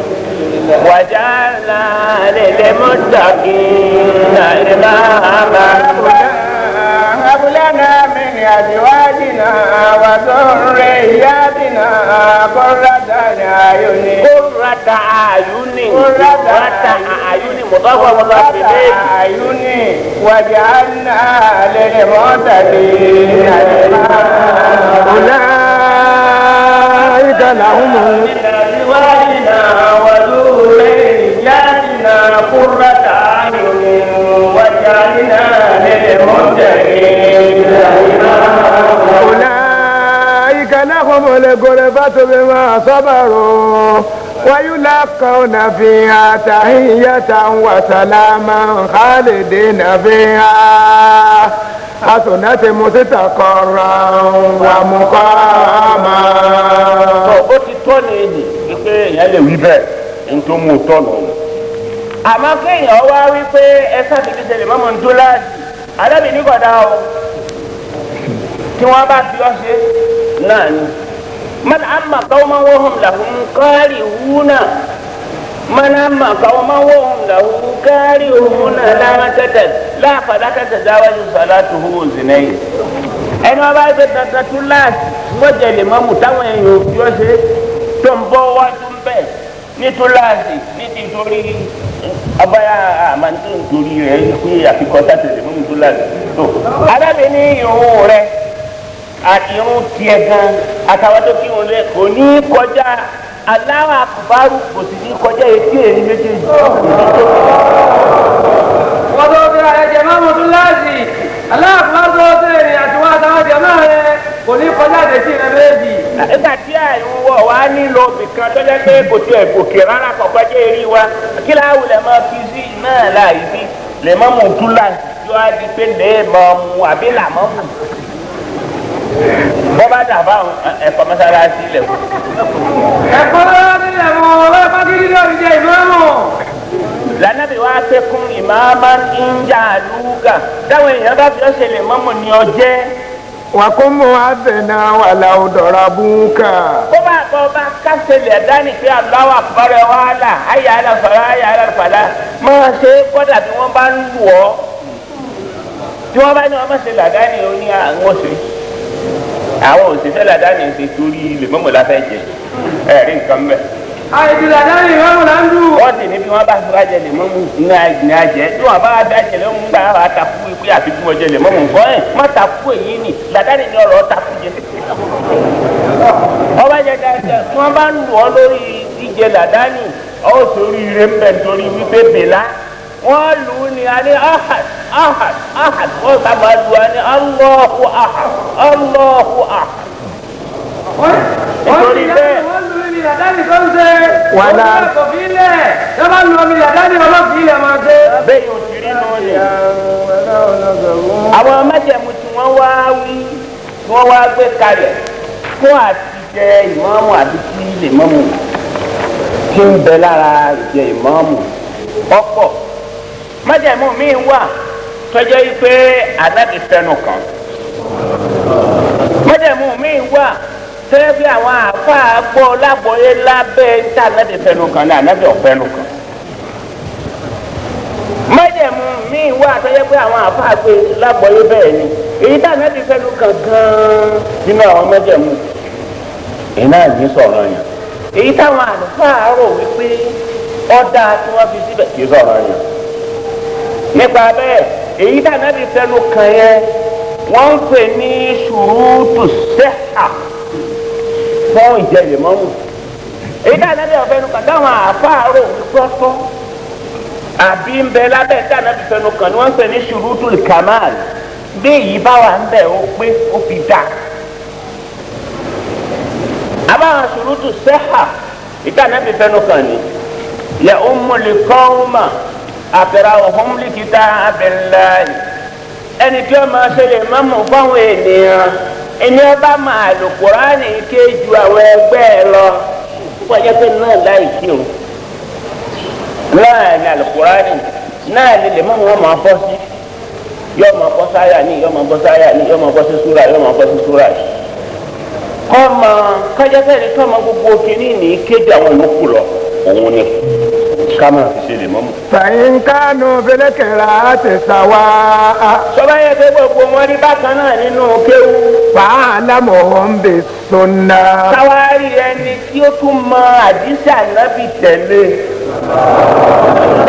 waj'alna lil muttaqina imama. هب لنا من أزواجنا وذرياتنا قرة أعين قرة أعين قرة أعين مضاف مضاف إليه أعين واجعلنا للمتقين إماما. أولئك لهم من أزواجنا وذرياتنا قرة أعين واجعلنا للمتقين إماما. أولئك لهم الغرفة بما صبروا ويلقون فيها تحية وسلاما خالدين فيها حسنت مستقرا ومقاما. Ó ti tọ́ ni èyí wípé èèyàn lè wí bẹ́ẹ̀ ní tó mú un tọ̀nà ọ̀nà. Àmọ́ kéèyàn wá wípé ẹ sáfìdí ṣẹlẹ̀ mọ́mọ́ ń dó láàyè alábìíní kọ̀dá o tí wọ́n bá fi ọ́ ṣe náà ni. Man amma qauman wa hum lahum karihuna man amma qauman wa hum lahu karihuna la tata la fala tatazawaju salatuhu zinayn. Ẹni wọn bá gbé dandan tún láàsì wọ́n jẹ lè mọ́mù táwọn èèyàn ò fi ọ́ ṣe tó ń bọ́ wájú ń bẹ̀ ní tún láàsì ní ti torí abáyá àmàntí nítorí rẹ̀ pé àfikọ́ sátẹ̀lẹ̀ mọ́mù tún láàsì. Alábìíní ìhun rẹ̀ àti irun tiẹ̀ gan àtàwọn tó kírun lẹ kò ní kọjá aláwọ̀ àkùbárù kò sì ní kọjá etí èyí méjèèjì. Wọ́n tó fi ààrẹ jẹ máàmù tún láàzì. Aláàfin tó tẹ̀lé àti wọ́n àtàwọn jẹ̀mọ́ rẹ̀ kò ní kọjá àdéjì rẹ̀ méjì. Nígbà tí àìwọ̀ wa nílò ibìkan tó jẹ́ pé kò tiẹ̀ gòkè rárá kò kọjá eré wa kí láwùlẹ̀ máa fi sí náà láàyè sí lè má mú tún láàzì yóò á di pé lè máa mú àbí là máa mú. Bọ́ bá dàbá ẹ̀fọ́ mọ́sálásí lẹ̀ fún. Ẹ̀kọ́ lọ́wọ́ nílẹ̀ mọ́ ọlọ́pàá fagídí lórí jẹ ìmáàmù. Lànàbí wa pé kún ìmáàmá ń jà lúgà táwọn èèyàn bá fi ọ̀sẹ̀ lè mọ́mọ́ ní ọjẹ́. وكن مؤذنا ولو ضربوك. Bó bá bọ́ bá kásẹ̀ lẹ̀ dání pé Allahu akbar wàhálà hayya ala salah hayya ala falah máa ṣe kọ́dà bí wọ́n bá ń lù ọ́. Tí wọ́n bá ní wọ́n má ṣe làdáni ó ní àwọn ṣe. Àwọn òṣìṣẹ́ làdáni ṣe torí lè mọ́mọ́ la fẹ́ jẹ ẹ̀rí nǹkan mẹ́. Àìdí làdáni ìmáàmù là ń dù. Wọ́n sì ní bí wọ́n bá fi wá jẹ lè mọ́mú ní àjẹ́ tí wọ́n bá wá fi àjẹ lè mú gbà wá takú pé àfi bí wọ́n jẹ lè mọ́mú nǹkan ẹ̀ má takú èyí nì làdáni ní ọ̀rọ̀ takú jẹ. Ọba jẹ dáadáa tí wọ́n bá ń lù ọ́ lórí jíjẹ làdáni ọ̀ sórí ire ń bẹ̀ nítorí wípé bèlá wọ́n lù ú ní alẹ́ ahad ahad ahad wọ́n sábà lù á ní Allahu ahad Allahu ahad. Nítorí bẹ́ẹ̀ wọ́n lù ú ní làdáni tó ń ṣe wọ́n kò fi lẹ̀ ẹ bá lu omi làdáni ọlọ́ọ̀fì ilẹ̀ máa ṣe. Bẹ́ẹ̀ yóò ti rí nù ní. Àwọn májẹ̀mú tí wọ́n wá wí tí wọ́n wá gbé kalẹ̀ fún àtijẹ ìmáàmù àbí tí lè mọ́mù tí ń bẹ lára ìjẹ ìmáàmù ọ̀pọ̀. Májẹ̀mú míì wà tọ́jọ́ yìí pé ànábì fẹnu kàn. Májẹ̀mú míì wà tẹ́lẹ̀ bí àwọn àáfàá gbọ́ lágbọ́yé lábẹ́ níta ànábì fẹnu kàn ní ànábì ọ̀fẹ́nu kàn. Májẹ̀mú míì wà tọ́jọ́ pé àwọn àáfàá gbé lágbọ́yé bẹ́ẹ̀ ni èyí tá ànábì fẹnu kàn gan-an nínú àwọn májẹ̀mú iná ní sọ̀rọ̀ yẹn. Èyí táwọn àlùfáà rò wípé ọ̀dà tí wọ́n fi síbẹ̀ kì í sọ̀rọ̀ yẹn. Nípa bẹ́ẹ̀ èyí tá ànábì fẹnu kàn yẹn wọ́n ń pè ní ṣùrùtù sẹ́hà fún ìjẹyè mọ́mù. Èyí tá ànábì fẹnu kàn táwọn àáfàá rò wípé ọ̀tọ̀ àbí ń bẹ lábẹ́ tá ànábì fẹnu kàn ni wọ́n ń pè ní ṣùrùtù kamal. Bí èyí bá wà ń bẹ̀ ó pé ó fi dà. Àbáwọn ṣùrùtù sẹ́hà ìta ànábì fẹnu kàn ní yẹ ummul qawma aqra'uhum li kitabillahi. Ẹni tí ó máa ṣe lè má mú fáwọn ènìyàn ẹni ọba máa lò Kùránì ké ju àwọn ẹgbẹ́ ẹ lọ wọ́n jẹ́ pé náà láì kí o náà ní Al-Kùránì náà ní lè má mú wọn máa bọ́ sí yóò máa bọ́ sáyà ní yóò máa bọ́ sáyà ní yóò máa bọ́ sí súrà yóò máa bọ́ sí súrà yìí kọ́ máa kọjá fẹ́ẹ́ ní kọ́ máa gbogbo kínní ní kéde àwọn yòókù lọ òun ni ká máa fi ṣe lè mọ́mú. فإن كانوا في القراءة سواء sọba yẹ pé gbogbo wọn rí bákan náà nínú kéwú. فأعلمهم بالسنة. káwárí ẹni tí ó tún mọ àdìsí ànábì tẹ̀lé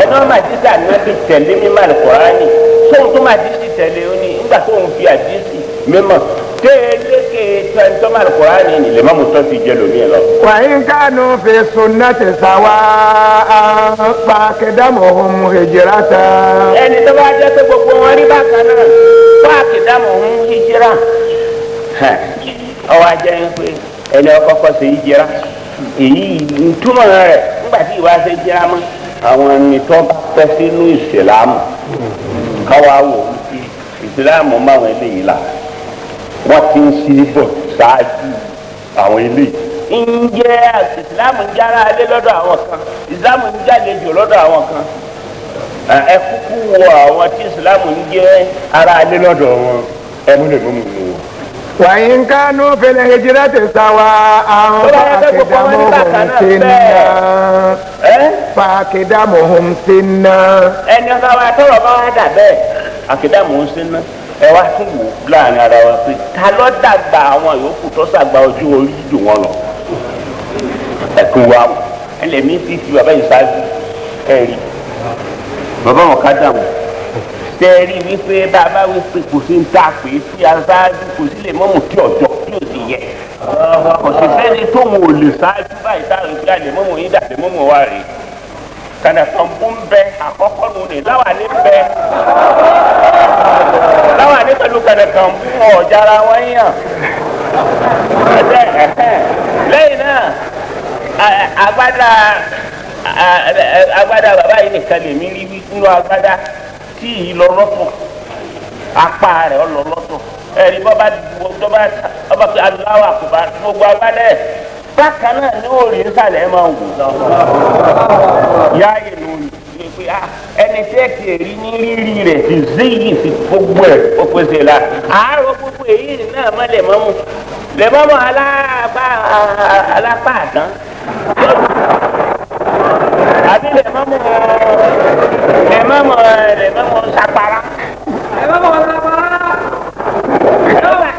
ẹni wọn mọ àdìsí ànábì tẹ̀lé mímọ̀ Al-Kùránì tóun tó mọ àdìsí tẹ̀lé ó ní nígbà tóun fi àdìsí mímọ̀ téèlékè tẹ̀ntọ́mọ̀ Al-Kùránì ni lè má mú tó ti jẹ lómi lọ. وإن كانوا في السنة سواء فأقدمهم هجرة. Ẹni tó bá jẹ́ pé gbogbo wọn rí bákan náà fáàkì dámọ̀ ń hijira ọwọ́ ajẹ́ ń pé ẹni ọkọ̀kọ̀ ṣe hijira èyí ìtumọ̀ rẹ̀ nígbà tí ìwà ṣe hijira mọ́ àwọn ẹni tó bá pẹ́ sínú ìsìlámù káwá wò ó sí ìsìlámù máwọn eléyìí là wọ́n ti ń ṣe bọ̀ ṣáájú àwọn eléyìí. Ǹjẹ́ ìsìlámù ń jára alé lọ́dọ̀ àwọn kan, ìsìlámù ń jálejò lọ́dọ̀ àwọn kan, ẹ kúkú wo àwọn tí ìsìlámù ń jẹ́ ara alé lọ́dọ̀ wọn ẹ mú lè mú mu nù wọn. وإن كانوا في الهجرة سواء فأقدمهم سنا فأقدمهم سنا. Ẹni ọba wa tọrọ bá wa dà bẹ́ẹ̀ àkìdàmú ń sinú ẹ wá tún wò láàrin ara wa pé ta ló dàgbà àwọn yòókù tó sàgbà ojú orí jù wọn lọ ẹkún wa ẹlẹmí fi fi bàbá yìí ṣáájú ẹ rí bàbá wọn ká dàmú tẹ́rí wípé bàbá wípé kò sí ń ta pé tí aṣáájú kò sí lè mọ́mù tí ọ̀jọ́ tí ò sì yẹ. Kò sí sẹ́ni tóun ò lè ṣáájú báyìí táwọn ìgbà lè mọ́mù yín dà lè mọ́mù wa rèé. Kànàkànbó ń bẹ àkọ́kọ́ nù ní láwàní ń bẹ. Láwàní pẹ̀lú kànàkànbó ọ̀jára wọn yàn. Lẹ́yìn náà agbádá bàbá yìí nìkan lèmi rí nínú agbádá tí yìí lọ lọ́tọ̀ apá rẹ̀ ọ lọ lọ́tọ̀ ẹ̀rí bọ́ba bọ́ba ọba pé aláwọ̀ àkùbá gbogbo agbádá ẹ̀ bákan náà ní òòrì nsàlẹ̀ máa wò yá ìlú ni pé ẹni tẹ́ kì í rí ní rírì rẹ̀ ti zéyìí fi gbogbo ẹ̀ ó pèsè la àárọ̀ gbogbo èyí náà má lè mọ́mú lè mọ́mú alápá àdán àbí lè mọ́mú lè mọ́mú lè mọ́mú sapara. Lè mọ́mú sapara. Bàbá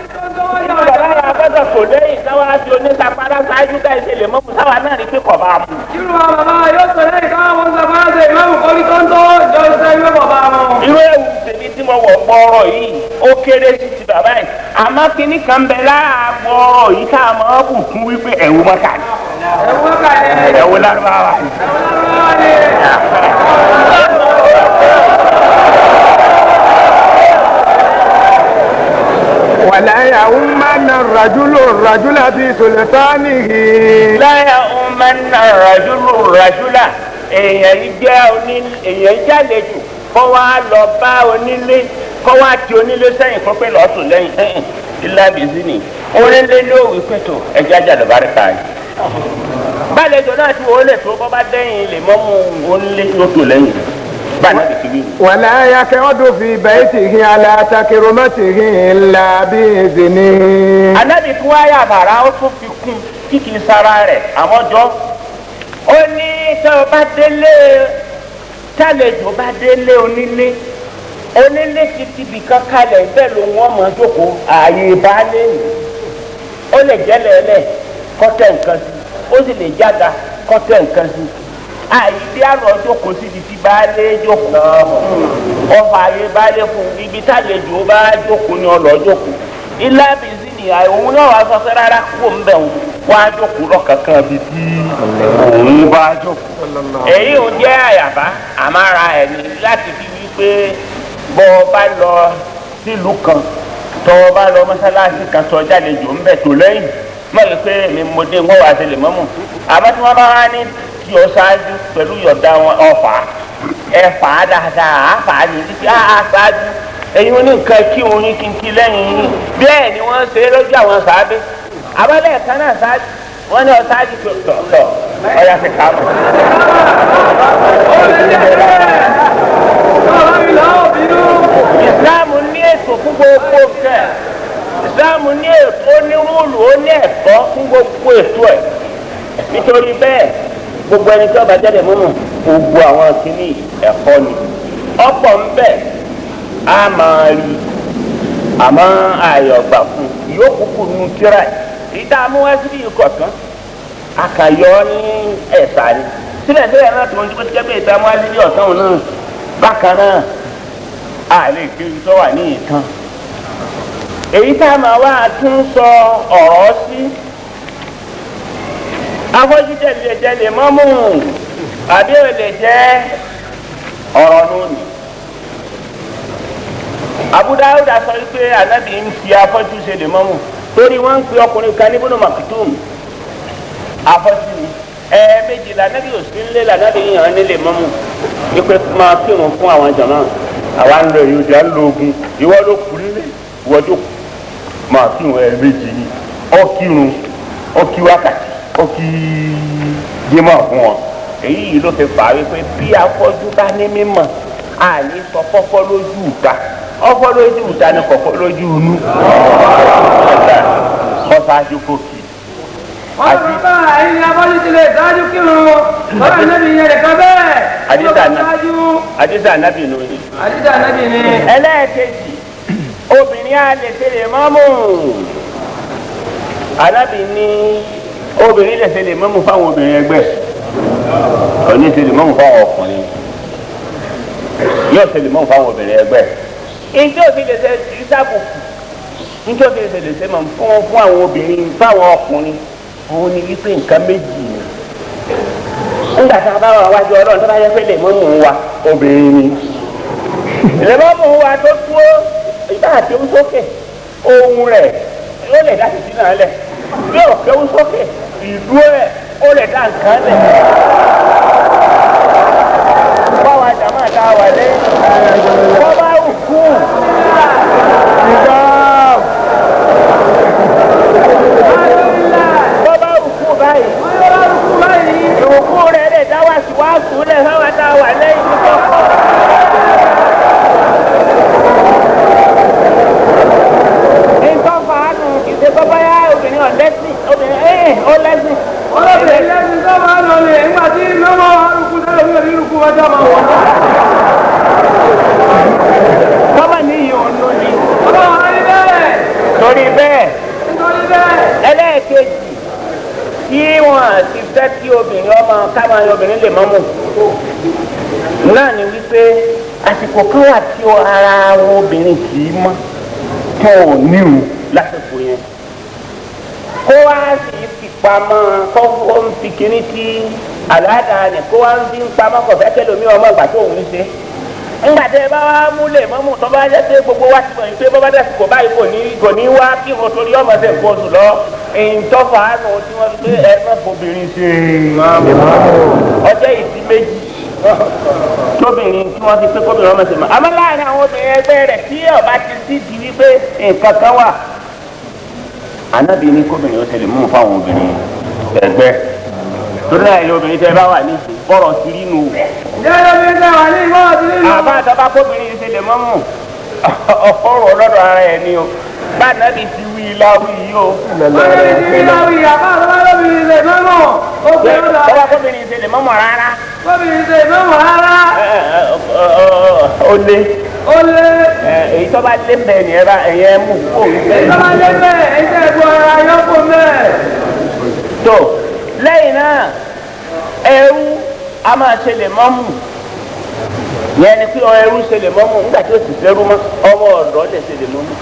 yà gbọ́dọ̀ tò lẹ́yìn káwá fi onísapárá ṣáájú ká ìṣe lè mọ́mú sáwa náà rí pé kọ̀ bá mu. Irú àwọn bàbá yóò tò lẹ́yìn káwọn ọmọ sapárá ṣe ìmáàmù kọ́rí tọ́ńtọ́ jọ ṣe ìwé kọ̀ bá mu. Irú ẹ̀wù tèmi tí mo wọ̀ gbọ́rọ̀ yìí ó kéré sí ti bàbá yìí. Àmọ́ kinní kan bẹ lára gbọ́rọ̀ yìí ká máa bù kún wípé ẹ̀wù mọ́kà ni. Ẹ̀wù mọ́kà ni. Ẹ̀wù lárúbáwá ni. Ẹ̀wù lárúbáwá ni. ولا يؤمن الرجل الرجل في سلطانه. لا يؤمن الرجل الرجل èèyàn jẹ́ èèyàn jálejò kọ́ wá lọ bá onílé kọ́ wá ti onílé sẹ́yìn kó pé lọ́ọ́ sùn lẹ́yìn ilá bìsí ni onílé ní òwì pẹ̀tọ̀ ẹ̀jẹ̀ ajáde bá rí ta yìí. Bálejò náà ti wọlé tó bọ́ bá dẹ́yìn lè mọ́ mú onílé yóò tó lẹ́yìn. ولا يقعد في بيته على تكرمته إلا بإذنه. Ànábì kú wáyà bàrà ó tún fi kún kí kì í sara rẹ̀ àmọ́jọ́. Ó ní tẹ́ ọ bá délé tálejò bá délé onílé onílé ti tibì kan kalẹ̀ bẹ́ẹ̀ ló wọ́n mọ̀ jókòó ààyè baálé nì. Ó lè jẹ́ lẹ́lẹ̀ kọ́tẹ́ nǹkan sí ó sì lè jága kọ́tẹ́ nǹkan sí. Àyè bí àlọ́ jókòó síbi tí baálé jókòó ọfà àyè baálé fún ibi tálejò bá jókòó ni ọlọ́ jókòó ilá bìsí ni òun náà wàá sọ pé rárá kó ń bẹ̀ wọ́n á jókòó lọ́kànkan bíi tí òun bá jókòó. Èyí ò jẹ́ àyàbá àmàrà ẹni láti fi wí pé bọ́ ọ bá lọ sílùú kan tọ́ ọ bá lọ mọ́sálásí kan tọ́ jálejò ń bẹ̀ tó lẹ́yìn mọ̀ wípé èmi mo dé wọ́n wàá ṣe lè mọ́mù àmọ́ tí wọ́n bá wá ní tí o ṣáájú pẹ̀lú yọ̀dá wọn ọ̀fà ẹ̀fà dáadáa àfà ní títí àá ṣáájú ẹ̀yin oní nǹkan kí òun ní kínkín lẹ́yìn yín bẹ́ẹ̀ ni wọ́n ṣe lójú àwọn ṣáájú abọ́lẹ̀ kan náà ṣáájú wọ́n ní ọ̀ṣáájú tó tọ̀ ọ̀yà ti kà á mọ̀. Ìsìláàmù ní ètò fún gbogbo nǹkan. Ìsìláàmù ní ètò ó ní rúùlù ó ní ẹ̀tọ́ fún gbogbo ètò ẹ̀ nítorí bẹ́ẹ̀ gbogbo ẹni tí ọba jáde mọ́mọ́ gbogbo àwọn kìíní ẹ̀kọ́ ni ọ̀pọ̀ ń bẹ á máa rí àmọ́ ààyè ọ̀gbà fún yóò kúkú nu kíra ẹ̀ ìdá amúhẹ́síbí ikọ̀ tán akàyọ́ ní ẹ̀sà ni síbẹ̀síbẹ̀ náà tó ń dúpẹ́ tí kẹ́bí ìdá amúhẹ́síbí ọ̀tán òun náà bákan náà a lè kiri tó wà ní ìtàn èyí tá a máa wá tún sọ ọ̀rọ̀ sí afọ́jú tẹ̀lé jẹ́ lè mọ́mú àbí ò lè jẹ́ ọ̀rọ̀ lónìí. Abu Dawud sọ wípé ànábì ń fi afọ́jú ṣe lè mọ́mú torí wọ́n ń pe ọkùnrin kan ní Ibn Maktum afọ́jú ni ẹ̀ẹ̀mejì lànàbì òsì ńlẹ̀ lànàbì yàn ní lè mọ́mú wípé máa kírun fún àwọn jàmá àwa ń lọ ìyóòdì à ń lo ogun ìwọ ló kú nílé ìwọ tó máa kírun ẹ̀ẹ̀mejì ni ó kírun ó kí wákàtí ó kí jímọ̀ fún wọn. Èyí yìí ló fi fà á wípé bí afọ́jú bá ní mímọ̀ àní sọ fọ́fọ́ lójú ìta ọfọ́ lójú ìta ni kọ̀fọ́ lójú inú. Kọ́sáájú kòkì. Wọ́n lọ bá ẹ̀yin afọ́jú ti lè ṣáájú kírun lọ́dọ̀ níbi ìyẹn nìkan bẹ́ẹ̀. Àdìsá ànábì nù ni. Àdìsá ànábì ni. Ẹlẹ́ẹ̀kejì obìnrin á lè ṣe lè mọ́mù. Ànábì ní obìnrin lè ṣe lè mọ́mù fáwọn obìnrin ẹgbẹ́ òní ṣe lè mọ́mù fáwọn ọkùnrin yóò ṣe lè mọ́mù fáwọn obìnrin ẹgbẹ́ ìjọ fi lè ṣe ìṣàbùkù ìjọ fi lè ṣe mọ́mù fún àwọn obìnrin fáwọn ọkùnrin òun ni wípé nǹkan méjì ni nígbà tá a bá wà wájú Ọlọ́run tó bá yẹ pé lè mọ́mù wa obìnrin ni lè mọ́mù wa tó dúró ìbá àti ó sókè ohun rẹ̀ ó lè dá títí náà lẹ̀ yóò kéwú sókè ìdúró ẹ̀ ó lè dá nǹkan lẹ̀. Báwa jàmáà tá a wà lẹ́yìn. Wọ́n bá rù kú. Wọ́n bá rù kú báyìí. Ìrùkú rẹ̀ lè dá wá sí wáásù lẹ̀ fáwa tá a wà lẹ́yìn tó kọ́. Nǹkan fàánù kìí ṣe bọ́bá yá obìnrin ọ̀lẹ́sìn obìnrin ọ̀lẹ́sìn. Olóbìnrin lẹ́sìn tó máa ń lọ lè nígbà tí mọ́mọ́ arúgbó sẹ́lẹ̀ mi ò ní rúkú wájú ọmọ wọn. Kọ́mọ̀ ní ìyọ̀ ọ̀nà ni. Ọlọ́run á rí bẹ́ẹ̀. Torí bẹ́ẹ̀. Nítorí bẹ́ẹ̀. tí wọ́n ti fẹ́ kí obìnrin ọmọ káwọn obìnrin lè mọ́mù náà ni wípé àsìkò kan wà tí ara obìnrin kì í mọ́ tó ò níhùn lásìkò yẹn kó wá sì fi pamọ́ kó ó ń fi kíní tí àlàáda ni kó wá ń fi ń pamọ́ kò fẹ́ kẹ́lòmí ọmọ ìgbà tó òun ṣe ńgbà tẹ bá wá múlẹ̀ mọ́mù tó bá jẹ́ pé gbogbo wa ti mọ̀ yìí pé bọ́ bá dẹ̀sí kò báyìí kò ní wá kí wọn torí ọmọ ṣe nǹkan oṣù lọ ìtọ́fà àánú tí wọ́n fi pé ẹ má fobìnrin ṣe ọjọ́ ìdí méjì tóbìnrin tí wọ́n fi pé kóbìnrin ọmọ ṣe mọ́ àmọ́ láàrin àwọn obìnrin ẹgbẹ́ rẹ̀ tí ọba ti sí di wípé nǹkan kan wà ànábì ní kóbìnrin ó ṣe lè mú fáwọn obìnrin ẹgbẹ́ torí náà ilé obìnrin tẹ bá wà ní bọ́rọ̀ sí nínú. Ǹjẹ́ obìnrin tẹ wà ní ìbọ̀rọ̀ sí nínú. Àbá àtọ́bá kóbìnrin ṣe lè mọ́mù ọ̀rọ̀ lọ́dọ̀ ara ẹ̀ ni o bá nàbì ti wí láwí yìí o. Báyọ̀ ti wí láwí àbá àtọ́bá lóbìnrin ṣe mọ́mù ó pé lọ́dọ̀ ara Tọ́ba kóbìnrin ṣe lè mọ́mù rárá. Kóbìnrin ṣe mọ́mù rárá. Ó lé. Ó lé. Èyí tó bá lé bẹ́ẹ̀ ni ẹ bá ẹ̀yẹ mú kó. Èyí tó bá lé bẹ́ẹ̀ èyí tẹ́ ẹ gbọ́ ara yọ̀pọ̀ mẹ́ẹ̀. Tó lẹ́yìn náà ẹrú a máa ṣe lè mọ́mù yẹn ni pé ẹrú ṣe lè mọ́mù nígbà tí ó sì ṣerú mọ́ ọmọ ọ̀dọ́ lè ṣe lè mọ́mù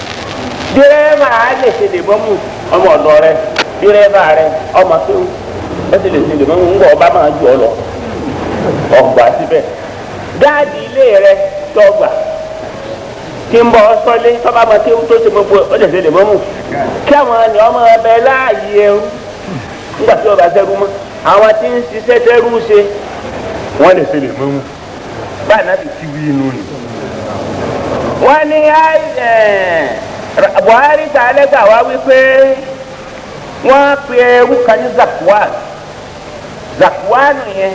dírẹ́fà lè ṣe lè mọ́mù ọmọ ọ̀dọ́ rẹ dírẹ́fà rẹ ọmọ tó ó sì lè ṣe lè mọ́mù ńgbà ọba máa jù ọ lọ ọgbà síbẹ̀ gáàdì ilé rẹ tọgbà tí ń bọ sọlé tọ́ba máa kéwú tó ṣe gbogbo ó lè ṣe lè mọ́mù kí àwọn ènìyàn ọmọ ẹbẹ láàyè ẹrú nígbà tí ọba ṣẹrú mọ́ àwọn tí ń ṣiṣẹ́ tẹ́rú ṣe wọ́n lè ṣe lè mọ́mú báyìí láti ti wí inú ni. wọ́n ní Buhari ta lẹ́gbàá wá wípé wọ́n pe ẹrú kan ní Zakwan Zakwan yẹn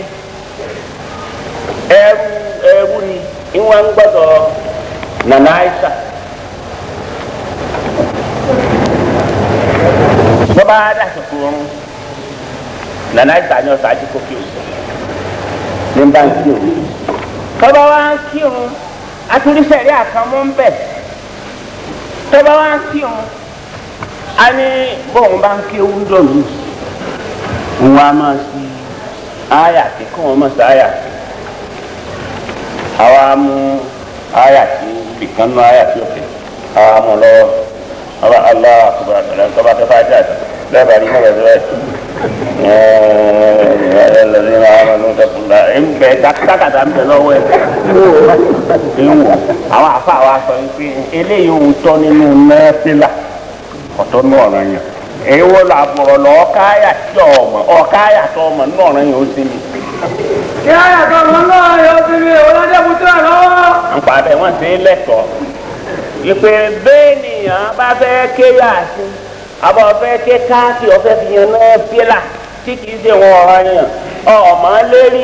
ẹrú ẹrú ni ìwọ̀n ń gbọ́dọ̀ Nana Aisha. Bọ́bá dàsìkò oorun Nana Aisha ni ọ̀sán àti kókè òsì ní bá ń kírun. Tọ́ba wa ń kírun atúrísẹ̀rí àkànmú ń bẹ̀. Tọ́ba wa ń kírun a ní bóun bá ń kírun dọ̀lú. Òun á máa sí àyà tí kò wọ́n máa sí àyà tí. Àwa mú àyà tí ìkànnú àyà tí òkè. Àwa mú lọ́wọ́. Àwa Allahu akbar tọ́ba tó fà jáde. Lẹ́bàá ní mọ̀lẹ́ ńbẹ dákàtà ńbẹ lọ́wọ́ ẹ ń wò àwọn afa wa sọ pé eléyìí ń tọ́ nínú nẹ́ẹ̀fìlà ọ̀tọ́ ní ọ̀ràn yẹn èwo la bọ̀rọ̀ lọ ọ̀káyà tí ọmọ ọ̀káyà tó ọmọ ní ọ̀ràn yẹn ó sì mi. Kí àyà tó ọmọ náà yóò ti mi òun lọ́jọ́ kútu ẹ̀ lọ́wọ́. Nípa bẹ́ẹ̀ wọ́n ti ń lẹ́tọ̀ọ́ ìpè bẹ́ẹ̀ nìyàn bá fẹ́ kéyà sí àbọ̀ fẹ́ ké káàkiri ọ̀fẹ́ fi yẹn nẹ́ẹ̀fìlà tí kìí ṣe wọn ọ̀ràn yẹn ọmọ lérí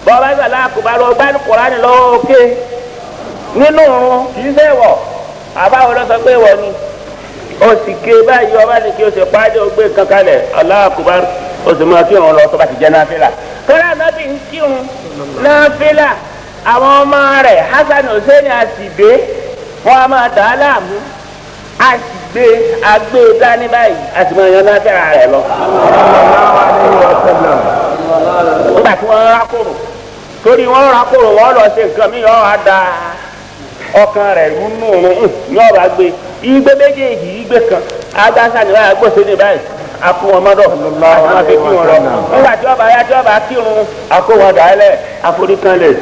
bọ́lá ìgbàlá àkùbá lọ gbá Kùránì lọ́wọ́ òkè nínú kìí ṣe wọ̀ àbáwọ̀ lọ sọ pé wọ̀ ni ó sì ké báyìí ọba sì ké o sì pàdé o gbé kankanlẹ̀ aláàkùbá o sì máa kírun lọ tó bá ti jẹ́ náfìlà kọ́lá nábì ń kírun náfìlà àwọn ọmọ rẹ̀ Hasan Hussein àsìgbé wọn a máa dà á láàmú àsìgbé àgbé dání báyìí àti máa yan náfìlà rẹ̀ lọ. Nígbà tí wọ́n rákòrò torí wọ́n rákòrò wọ́n lọ ṣe nǹkan mi yọ wá da ọkàn rẹ̀ rúnú rún ní ọ̀rọ̀ àgbẹ̀ igbe méjèèjì igbe kan agbáṣá ni wọ́n àgbòsí ní báyìí akó wọn mọ́dọ̀ àwọn afi kí wọn lọ nígbà tí ọba ya tí ọba kírun akó wọn dàálẹ̀ àforíkanlẹ̀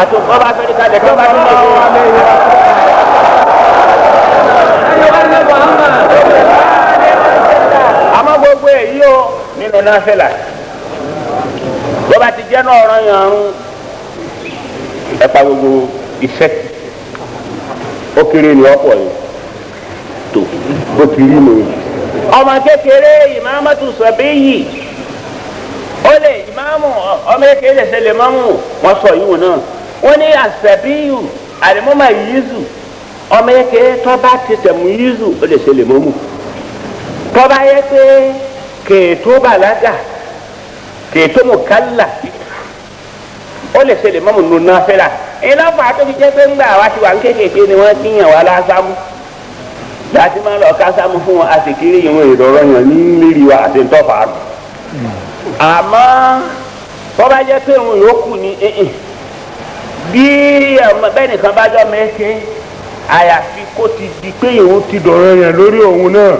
àti ọba àforíkanlẹ̀ tí ọba tó lọ. Àmọ́ gbogbo èyí o nínú náfìlà bọ́ba ti jẹ́ náà ọ̀rọ̀ yẹn ọ̀run ẹ pa gbogbo iṣẹ́ ó kéré ni ọ̀pọ̀ yìí tó bó ti rí nu. ọmọ kékeré ìmáàmù sọ̀bí yìí ó lè ìmáàmù ọmọ kékeré lè ṣe lè mọ́mù wọ́n sọ yìí wò náà wọ́n ní àṣẹ̀bíyù àlùmọ́mà yízù ọmọ kékeré tó bá ti sẹ̀mú yízù ó lè ṣe lè mọ́mù tó bá yẹ pé kèétó bàlágà kèétó mùkálà ó lè ṣe lè mọ́mù nù náfìlà ìlọ́fà tó fi jẹ́ pé ńgbà wá ti wà ń kékèké ni wọ́n kíyàn wá lásámú láti máa lọ kásámú fún wọn àti kiri ìwọn ìrọ̀rọ̀ yàn ní lérí wa àti ntọ́fà rù. Àmọ́ bọ́ bá jẹ́ pé òun yòókù ni bí bẹ́ẹ̀ nìkan bá jọ mẹ́kẹ́ àyàfi kó ti di pé òun ti dọ̀rọ̀ yẹn lórí òun náà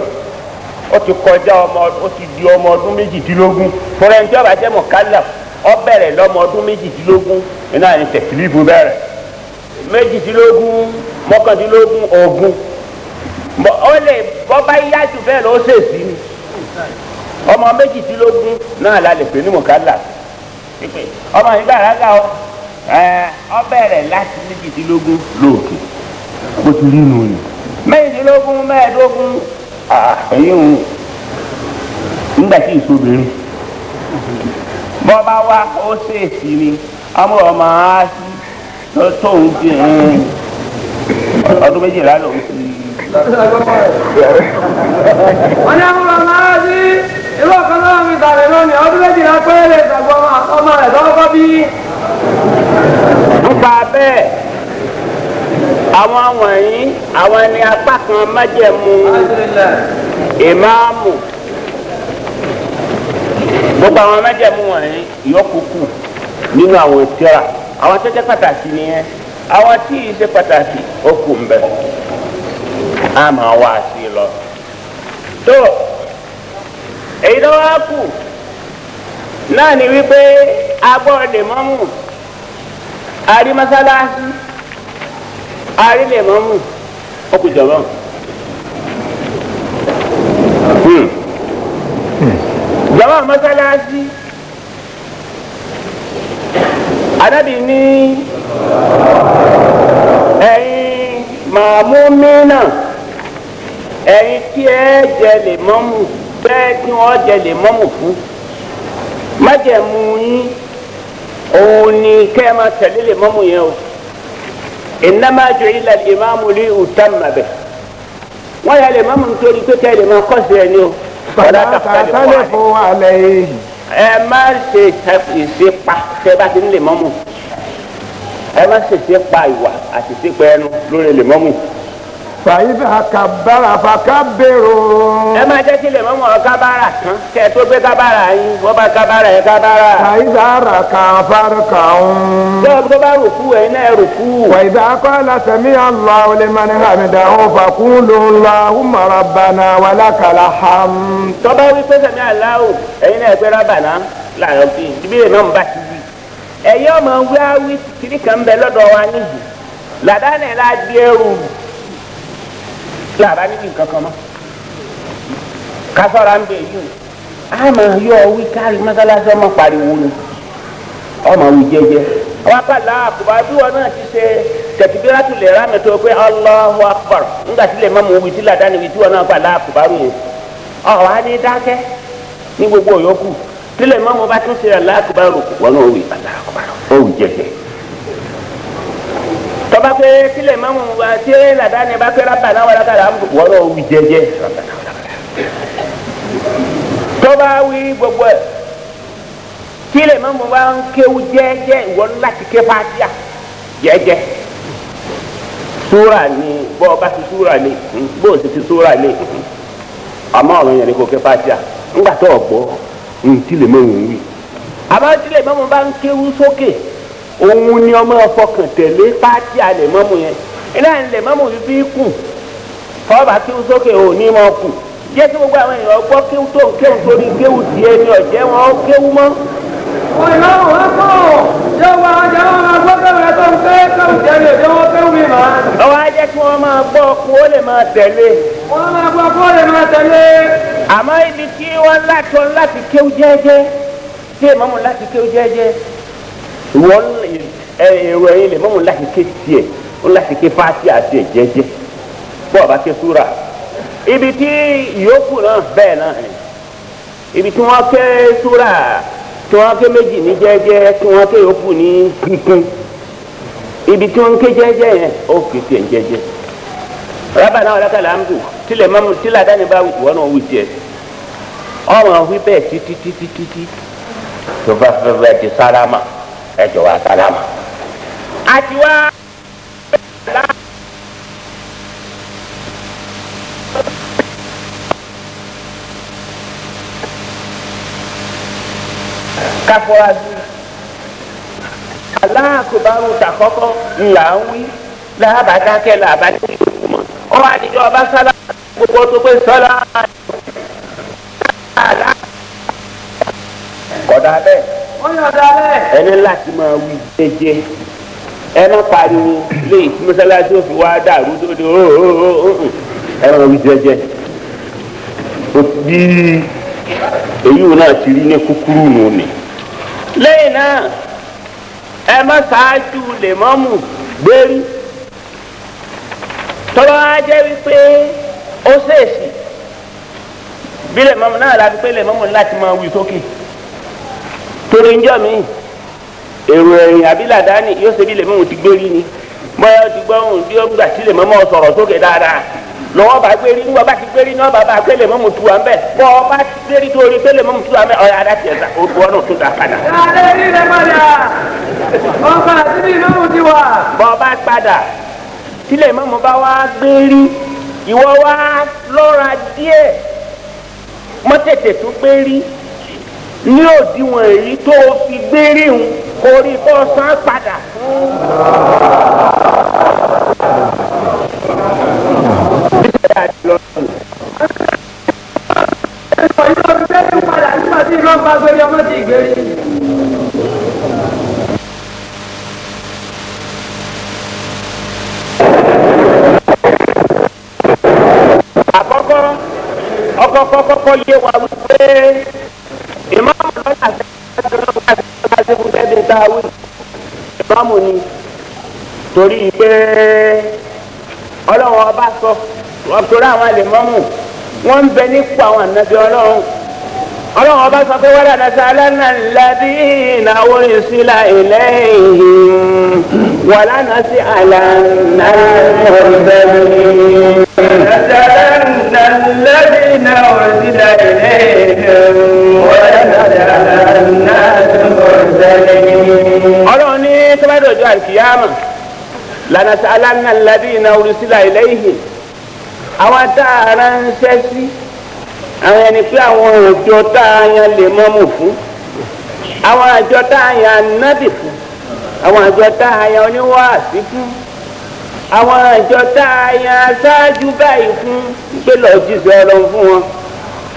ó ti kọjá ọmọ ó ti di ọmọ ọdún 18. Fúnra ẹni tí ó bá jẹ́ mọ̀kálà ó bẹ̀rẹ̀ lọ́mọ ọdún 18 iná ní tẹ̀sílífù bẹ̀rẹ̀ 18, 19, 20. Ó lè bọ́ bá yá jù bẹ́ẹ̀ lọ ó ṣèṣì ni ọmọ 18 náà la lè pè ní mọ̀kálà. Ọmọ yìí gbàràgà ọ ọ bẹ̀rẹ̀ láti 18 lóòkè bó ti rí nù ni 22, 25 ẹ̀yìn òun nígbà tí ìsobìnrin bọ́ba wá ó ṣèèṣì ni ọmọ ọmọ á sí tóun ti ọdún 12 lòun ti. Wọ́n ní àwọn ọmọ á sí irú ọ̀kan náà mi tàbí lónìí ọdún 12 péré lè sàgbọ́n ọmọ rẹ̀ tọ́kọ́ bí. Nípa bẹ́ẹ̀ àwọn wọ̀nyí àwọn ni apá kan májẹ̀mú ìmáàmù. Gbogbo àwọn májẹ̀mú wọ̀nyí yọkùkù nínú àwọn tírà. Àwọn tó jẹ́ pàtàkì nìyẹn. Àwọn tí ì ṣe pàtàkì ó kù ń bẹ. A máa wá sí i lọ. Tó èyí tó wá kù náà ni wípé agbọ́ lè mọ́mù àrí mọ́sálásí àrí lè mọ́mù ó kù jọ̀mọ́. Jọ̀mọ́ mọ́sálásí Ànábì ní ẹ̀yin màmúmínà ẹ̀yin tí ẹ jẹ lè mọ́mù bẹ́ẹ̀ tí wọ́n jẹ lè mọ́mù fún májẹ̀mú yín òun ni kẹ́ ẹ máa tẹ̀lé lè mọ́mù yẹn o. Innama ju'ila al-imamu li yutamma bihi. Wọ́n yà lè mọ́mù nítorí pé kẹ́ ẹ lè máa kọ́sì ẹ̀ ní o. Fala takhtalifu alayhi. Ẹ má ṣe ìṣepa tẹ́ bá ti ń lè mọ́mù. Ẹ má ṣe ìṣepa ìwà àti ìṣepa ẹnu lórí lè mọ́mù. Fàyídà kàbára fàkàbèrò. Ẹ máa jẹ́ kí lè mọ́mù ọ kábàárà tán kẹ́ ẹ tó gbé kábàárà yín wọ́n bá kábàárà yẹn kábàárà. Fàyídà ràkà fàrùkà ń. Tẹ́ ọ bá rùkú ẹ̀yin náà rùkú. Wàyídà qala sami'a Allahu liman hamidahu faqulu Allahumma rabbana wa lakal hamd. Tọ́ba wí pé sami Allahu ẹ̀yin náà gbé rábànà láàárọ̀ bí ibi lè mọ́mù bá ti wí. Ẹ̀yin ọmọ wíwáwí kiri kan bẹ lọ́dọ̀ wa níyì. Làdánù la di ẹrù làbá níbi nǹkan kan mọ́ kásọ̀rọ̀ ń bẹ yìí o àmọ́ yọ wí kárí mọ́sálásí ọmọ pariwo ni ọmọ wí jẹ́jẹ́ àwọn apàlà àkùbá bí wọn náà ti ṣe tẹ̀kíbírátù lè rà mí tó pé Allahu Akbar nígbà tí lè má mú wí tí làdáni wí tí wọn náà pàlà àkùbá rò yẹn ọ̀ wá ní dákẹ́ ní gbogbo òyòkù tí lè má mú bá tún ṣe Allahu Akbar rò wọn náà wí Allahu Akbar ó wí jẹ́jẹ́ tọba pé kílẹ̀ mọ́mú wa tí làdáni bá pé rábà náà wàlákàlà wọ́n náà wí jẹ́jẹ́ tọba wí gbogbo ẹ̀ kílẹ̀ mọ́mú wa ń kéwú jẹ́jẹ́ ìwọ láti ké fàtíà jẹ́jẹ́ súrà ni bọ́ ọba ti súrà ni bó o sì ti súrà ni àmọ́ ọ̀rọ̀ yẹn ni kò ké fàtíà ńgbà tó ọ̀gbọ́ ntílẹ̀ mọ́mú wí àmọ́ tílẹ̀ mọ́mú bá ń kéwú sókè òun ni ọmọ ọfọkàn tẹ̀lé pàtí alẹ̀ mọ́mú yẹn ilé àlẹ̀ mọ́mú yìí fi kù fọba kí ó sókè ò ní mọ́ kù jẹ́ kí gbogbo àwọn èèyàn gbọ́ kéwú tó ń kéwú torí kéwú tiẹ̀ ni ọ̀jẹ́ wọn kéwú mọ́. Wọ́n ìmáàmù wọn kọ̀ yóò wá ọjà wọn máa gbọ́ kéwú rẹ tó ń ké kéwú tiẹ̀ ni òjò wọn kéwú mi máa. Ọwọ́ á jẹ́ kí wọ́n máa gbọ́ kó lè máa tẹ̀lé. Wọ́n máa gbọ́ kó lè máa tẹ̀lé. Àmọ́ ibi tí wọ́n láti kéwú jẹ́jẹ́ tí ìmáàmù láti kéwú jẹ́jẹ́ wọ́n èrò ẹ̀yin lè mọ́mú láti ké tiẹ̀ ó láti ké fáti àti ẹ̀ jẹ́jẹ́ bọ́ọ̀ bá ké súra ibi tí ìyókù náà bẹ́ẹ̀ náà ni ibi tí wọ́n ké súra tí wọ́n ké méjì ní jẹ́jẹ́ tí wọ́n ké yòókù ní kíkún ibi tí wọ́n ké jẹ́jẹ́ yẹn ó ké tiẹ̀ jẹ́jẹ́ rábà náà wàlákà làǹdù tílẹ̀ mọ́mú tílẹ̀ àdáni bá wọ́n náà wí tiẹ̀ ọmọ wí bẹ́ẹ̀ títí títí títí tó bá fẹ́ bẹ́ẹ̀ di sálámà ẹ jọ wá sálámà. Àti wá. Káfọ́ra sí aláàkóbárò tàkọ́kọ́ ńlá ń wí láàbàdákẹ́ làbá ní ìlú mọ́ ọ wá níjọ́ ọba sálá gbogbo tó pé sọ́lá kọ̀dà bẹ́ẹ̀. Wọ́n yọ̀ dá bẹ́ẹ̀. Ẹni láti máa wí jẹ́jẹ́, ẹ má pariwo léyìí tí mọ́sálásí ò fi wá dàrú tó di ẹ máa wí jẹ́jẹ́. Bí èyí ò náà ti rí ní kúkúrú nù ni. Lẹ́yìn náà ẹ má ṣáájú lèmọ́mù gbérí. Tọ́lọ́ á jẹ́ wípé ó ṣèèṣì bí lèmọ́mù náà la fi pé lèmọ́mù láti máa wí sókè. Torí njọ́ mi èrò ẹ̀yìn àbí làdáni yóò ṣe bí lèmọ́mù ti gbérí ni. Bóyá ó ti gbọ́ ohun tí ó gbà tí lèmọ́mù sọ̀rọ̀ sókè dáadáa. Lọ́wọ́ bá gbérí níwọ̀n bá ti gbérí ní ọba bá pé lèmọ́mù tu wa ń bẹ̀. Bọ́ ọ bá gbérí torí pé lèmọ́mù tu wa ń bẹ̀ ọ̀yà adá tiẹ̀ sá odò ọ̀nà tó dà padà. Dáadé rí rẹ padà. Ọba àti bí ìmáàmù ti wà. Bọ́ ọ bá padà tí lèmọ́mù bá wá gbérí ìwọ wá lọ́ra díẹ̀ mọ́ tètè tún gbérí ní òdiwọ̀n èyí tó o fi gbérí ń korí kó san padà fún. Ìjọba fi gbérí padà nígbà tí ìmáàmù bá gbérí ọmọ ti gbérí. Àkọ́kọ́ ọkọ̀kọ́kọ́ yé wa wípé ìmáàmù lọ́nà àti ẹbí tá a wí ìmáàmù ni torí pé ọlọ́run ọba sọ torí àwọn àlèmọ́mù wọ́n ń bẹ nípò àwọn ànábì ọlọ́run. Ọlọ́run ọba sọ pé wala nas'alanna alladhina ursila ilayhim wala nas'alanna al-mursalin. نسألن الذين أرسل إليهم ولنسألن المرسلين. Ọlọ́run ní tọ́bádọ́jọ́ àlùkìyàmà lanas'alanna alladhina ursila ilayhim àwọn tá a ránṣẹ́ sí àwọn ẹni pé àwọn òjò tá a yan lè mọ́mù fún, àwọn àjọ tá a yan nábì fún, àwọn àjọ tá a yan oníwàásí fún, àwọn àjọ tá a yan aṣáájú báyìí fún pé lọ́ọ́ jíṣẹ́ ọlọ́run fún wọn.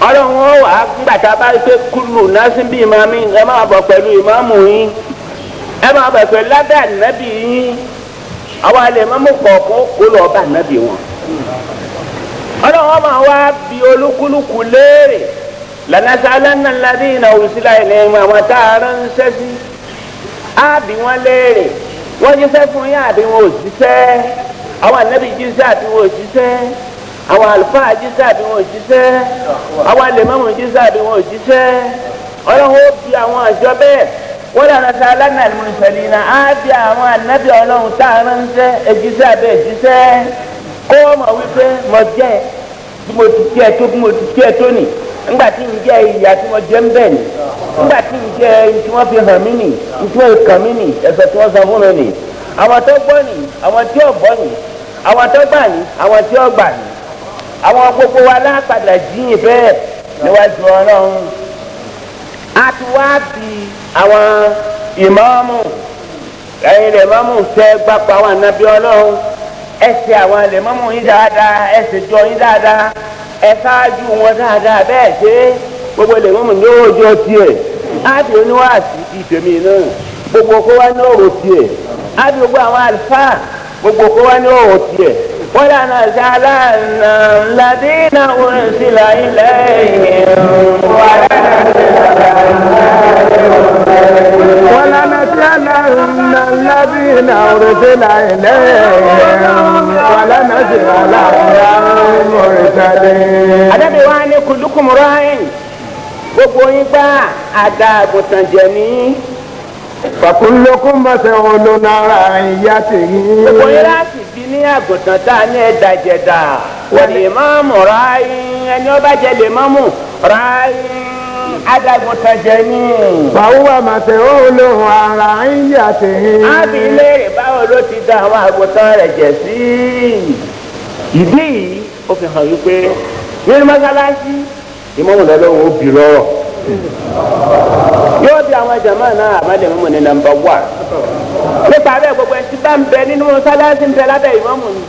Ọlọ́run ó wà á gbà tá a bá rí pé kúlù násìn bí ìmáàmí ẹ máa bọ̀ pẹ̀lú ìmáàmù yín, ẹ máa bọ̀ pẹ̀lú lábẹ́ ànábì yín. Àwọn alẹ́ mọ́mú kọ̀ọ̀kan kó lọ́ọ́ bá ànábì wọn. Ọlọ́run máa wá bi olúkúlùkù léèrè lanasalanna alladhina ursila ilayhim àwọn tá a ránṣẹ́ sí á bi wọ́n léèrè wọ́n jíṣẹ́ fún yín àbí wọn ò jíṣẹ́, àwọn ànábì jíṣẹ́ àbí wọn ò jíṣẹ́, àwọn àlùfáà jíṣẹ́ àbí wọn ò jíṣẹ́, àwọn àlèmọ́mù jíṣẹ́ àbí wọn ò jíṣẹ́. Ọlọ́run ó bi àwọn àjọ bẹ́ẹ̀ wọ́n lanasalanna al-mursalina á bi àwọn ànábì ọlọ́run tá a ránṣẹ́ ẹ̀jíṣẹ́ àbí ẹ̀jíṣẹ́ kó mọ̀ wípé mo jẹ́ bí mo ti jẹ́ tó bí mo ti jẹ́ tó nì ńgbà tí ń jẹ́ ìyà tí mo jẹ́ ń bẹ̀ nì ńgbà tí ń jẹ́ tí wọ́n fi hàn mí nì tí wọ́n kàn mí nì ẹ̀sọ̀ tí wọ́n sọ fún mi nì àwọn tó gbọ́ nì àwọn tí ò gbọ́ nì àwọn tó gbà nì àwọn tí ò gbà nì àwọn gbogbo wa lápadà jíyìn bẹ́ẹ̀ níwájú Ọlọ́run. A ti wá bí àwọn ìmáàmù ẹ̀yin lè máàmù tẹ́ gbapò àwọn ànábì Ọlọ́run, ẹ ṣe àwọn lèmọ́mù yín dáadáa, ẹ ṣe jọ yín dáadáa, ẹ ṣáájú wọn dáadáa bẹ́ẹ̀ ṣe gbogbo lèmọ́mù ní òòjọ́ tiẹ̀ ábí oníwàásí ti tèmi náà gbogbo kó wá ní òòrò tiẹ̀ ábí gbogbo àwọn àlùfáà gbogbo kó wá ní òòrò tiẹ̀ wọ́n lànà sàlànà ladínà ursila ilayhim. ولنسألن الذين أرسل إليهم ولنسألن المرسلين. Ànábì wa ní kullukum ra'in gbogbo yín gbá àga àgùntàn jẹ ní. فكلكم مسؤول عن رعيته. Gbogbo yín láti bí ní àgùntàn tá a ní ẹ̀dàjẹ̀dà. Wal imamu ra'in ẹni ó bá jẹ lè mọ́mù ra'in adágùntàn jẹ ní. فهو مسؤول عن رعيته. Ábí léèrè báwo ló ti dá àwọn àgùntàn rẹ̀ jẹ̀ sí. Ìdí yìí ó fi hàn wípé nínú mọ́sálásí ìmọ̀mù lọ́lọ́run ó bì lọ́rọ̀. Yóò bí àwọn jàmáà náà àmọ́ lè mọ́mù ní nọ́mbà wà. Nípa bẹ́ẹ̀ gbogbo ẹni tí bá ń bẹ nínú mọ́sálásí ń bẹ lábẹ́ ìmáàmù ni.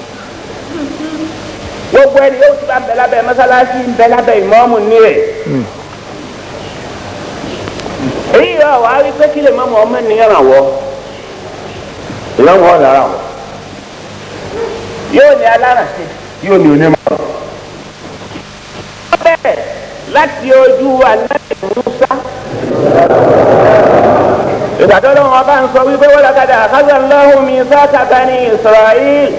Gbogbo ẹni yóò ti bá ń bẹ lábẹ́ mọ́sálásí ń bẹ lábẹ́ ìmáàmù ní rẹ̀. Èyí yóò wá rí pé kí lè mọ́mù ọmọ ènìyàn ràn wọ́. Ìmáàmù ọ̀ lára wọn. Yóò ní alárànṣe. Yóò ní onímọ̀. Bẹ́ẹ̀ láti ojú Ànábì Mùsá. Ìgbà tó lọ́wọ́ bá ń sọ wípé wọ́n lọ́kadà akhadha Allahu mithaqa bani Isra'il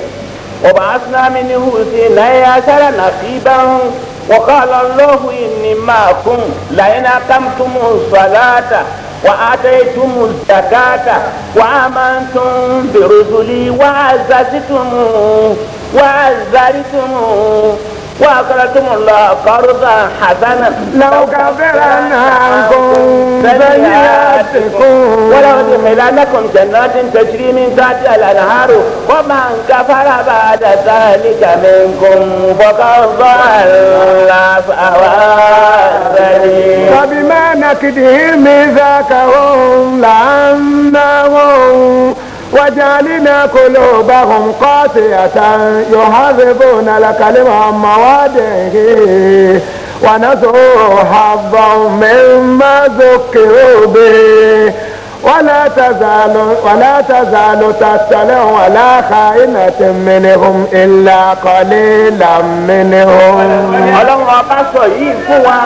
wa ba'athna minhum ithnay ashara naqiban wa qala Allahu inni ma'akum la'in aqamtumus salata wa ataytumuz zakata wa amantum bi rusuli wa 'azzartumuhum وأقرضتم الله قرضا حسنا لأكفرن عنكم سيئاتكم ولأدخلنكم جنات تجري من تحتها الأنهار ومن كفر بعد ذلك منكم فقد ضل سواء السبيل. فبما نكدهم ميثاقهم لعناهم وجعلنا قلوبهم قاسية يحرفون الكلم عن مواضعه ونسوا حظا مما ذكروا به ولا تزال تطلع على خائنة منهم إلا قليلا منهم. Ọlọ́run ọba sọ yìí fún wa.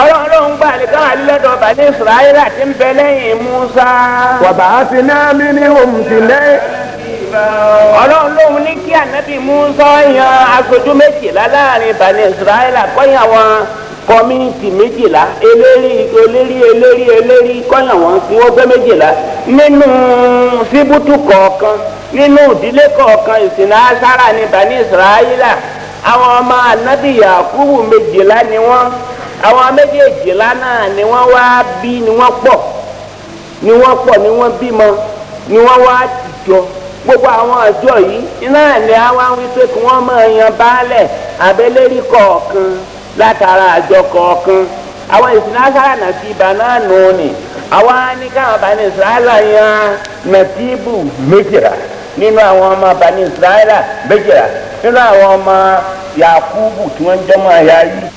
Ọlọ́run ló ń gbà nìkan àlọ́dọ̀ bani Israẹla tí ń bẹ lẹ́yìn Musa. وبعثنا منهم اثني. Ọlọ́run lóhun ní kí ànábì Musa yan aṣojú méjìlá láàrin bani Israẹla kọ́yàn wọn kọ́míìtì méjìlá eléri eléri eléri eléri kọ́yàn wọn kí wọ́n gbé méjìlá nínú síbútù kọ̀ọ̀kan nínú ìdílé kọ̀ọ̀kan ìsìn asára ní bani Israẹla. Àwọn ọmọ ànábì Yakubu méjìlá ni wọ́n, àwọn méjèèjìlá náà ni wọ́n wá bí ni wọ́n pọ̀ ni wọ́n pọ̀ ni wọ́n bímọ ni wọ́n wá jọ. Gbogbo àwọn àjọ yìí náà ni àwa ń wí pé kí wọ́n máa yan baálẹ̀ abẹ́lẹ́rí kọ̀ọ̀kan látara àjọ kọ̀ọ̀kan. Àwọn ìsìn asára nàtìbà náà nù ní àwa ní káwọn Bani Israẹla yan nàtìbù méjìlá nínú àwọn ọmọ Bani Israẹla méjìlá nínú àwọn ọmọ Yakubu tí wọ́n ń jọmọ àyà yìí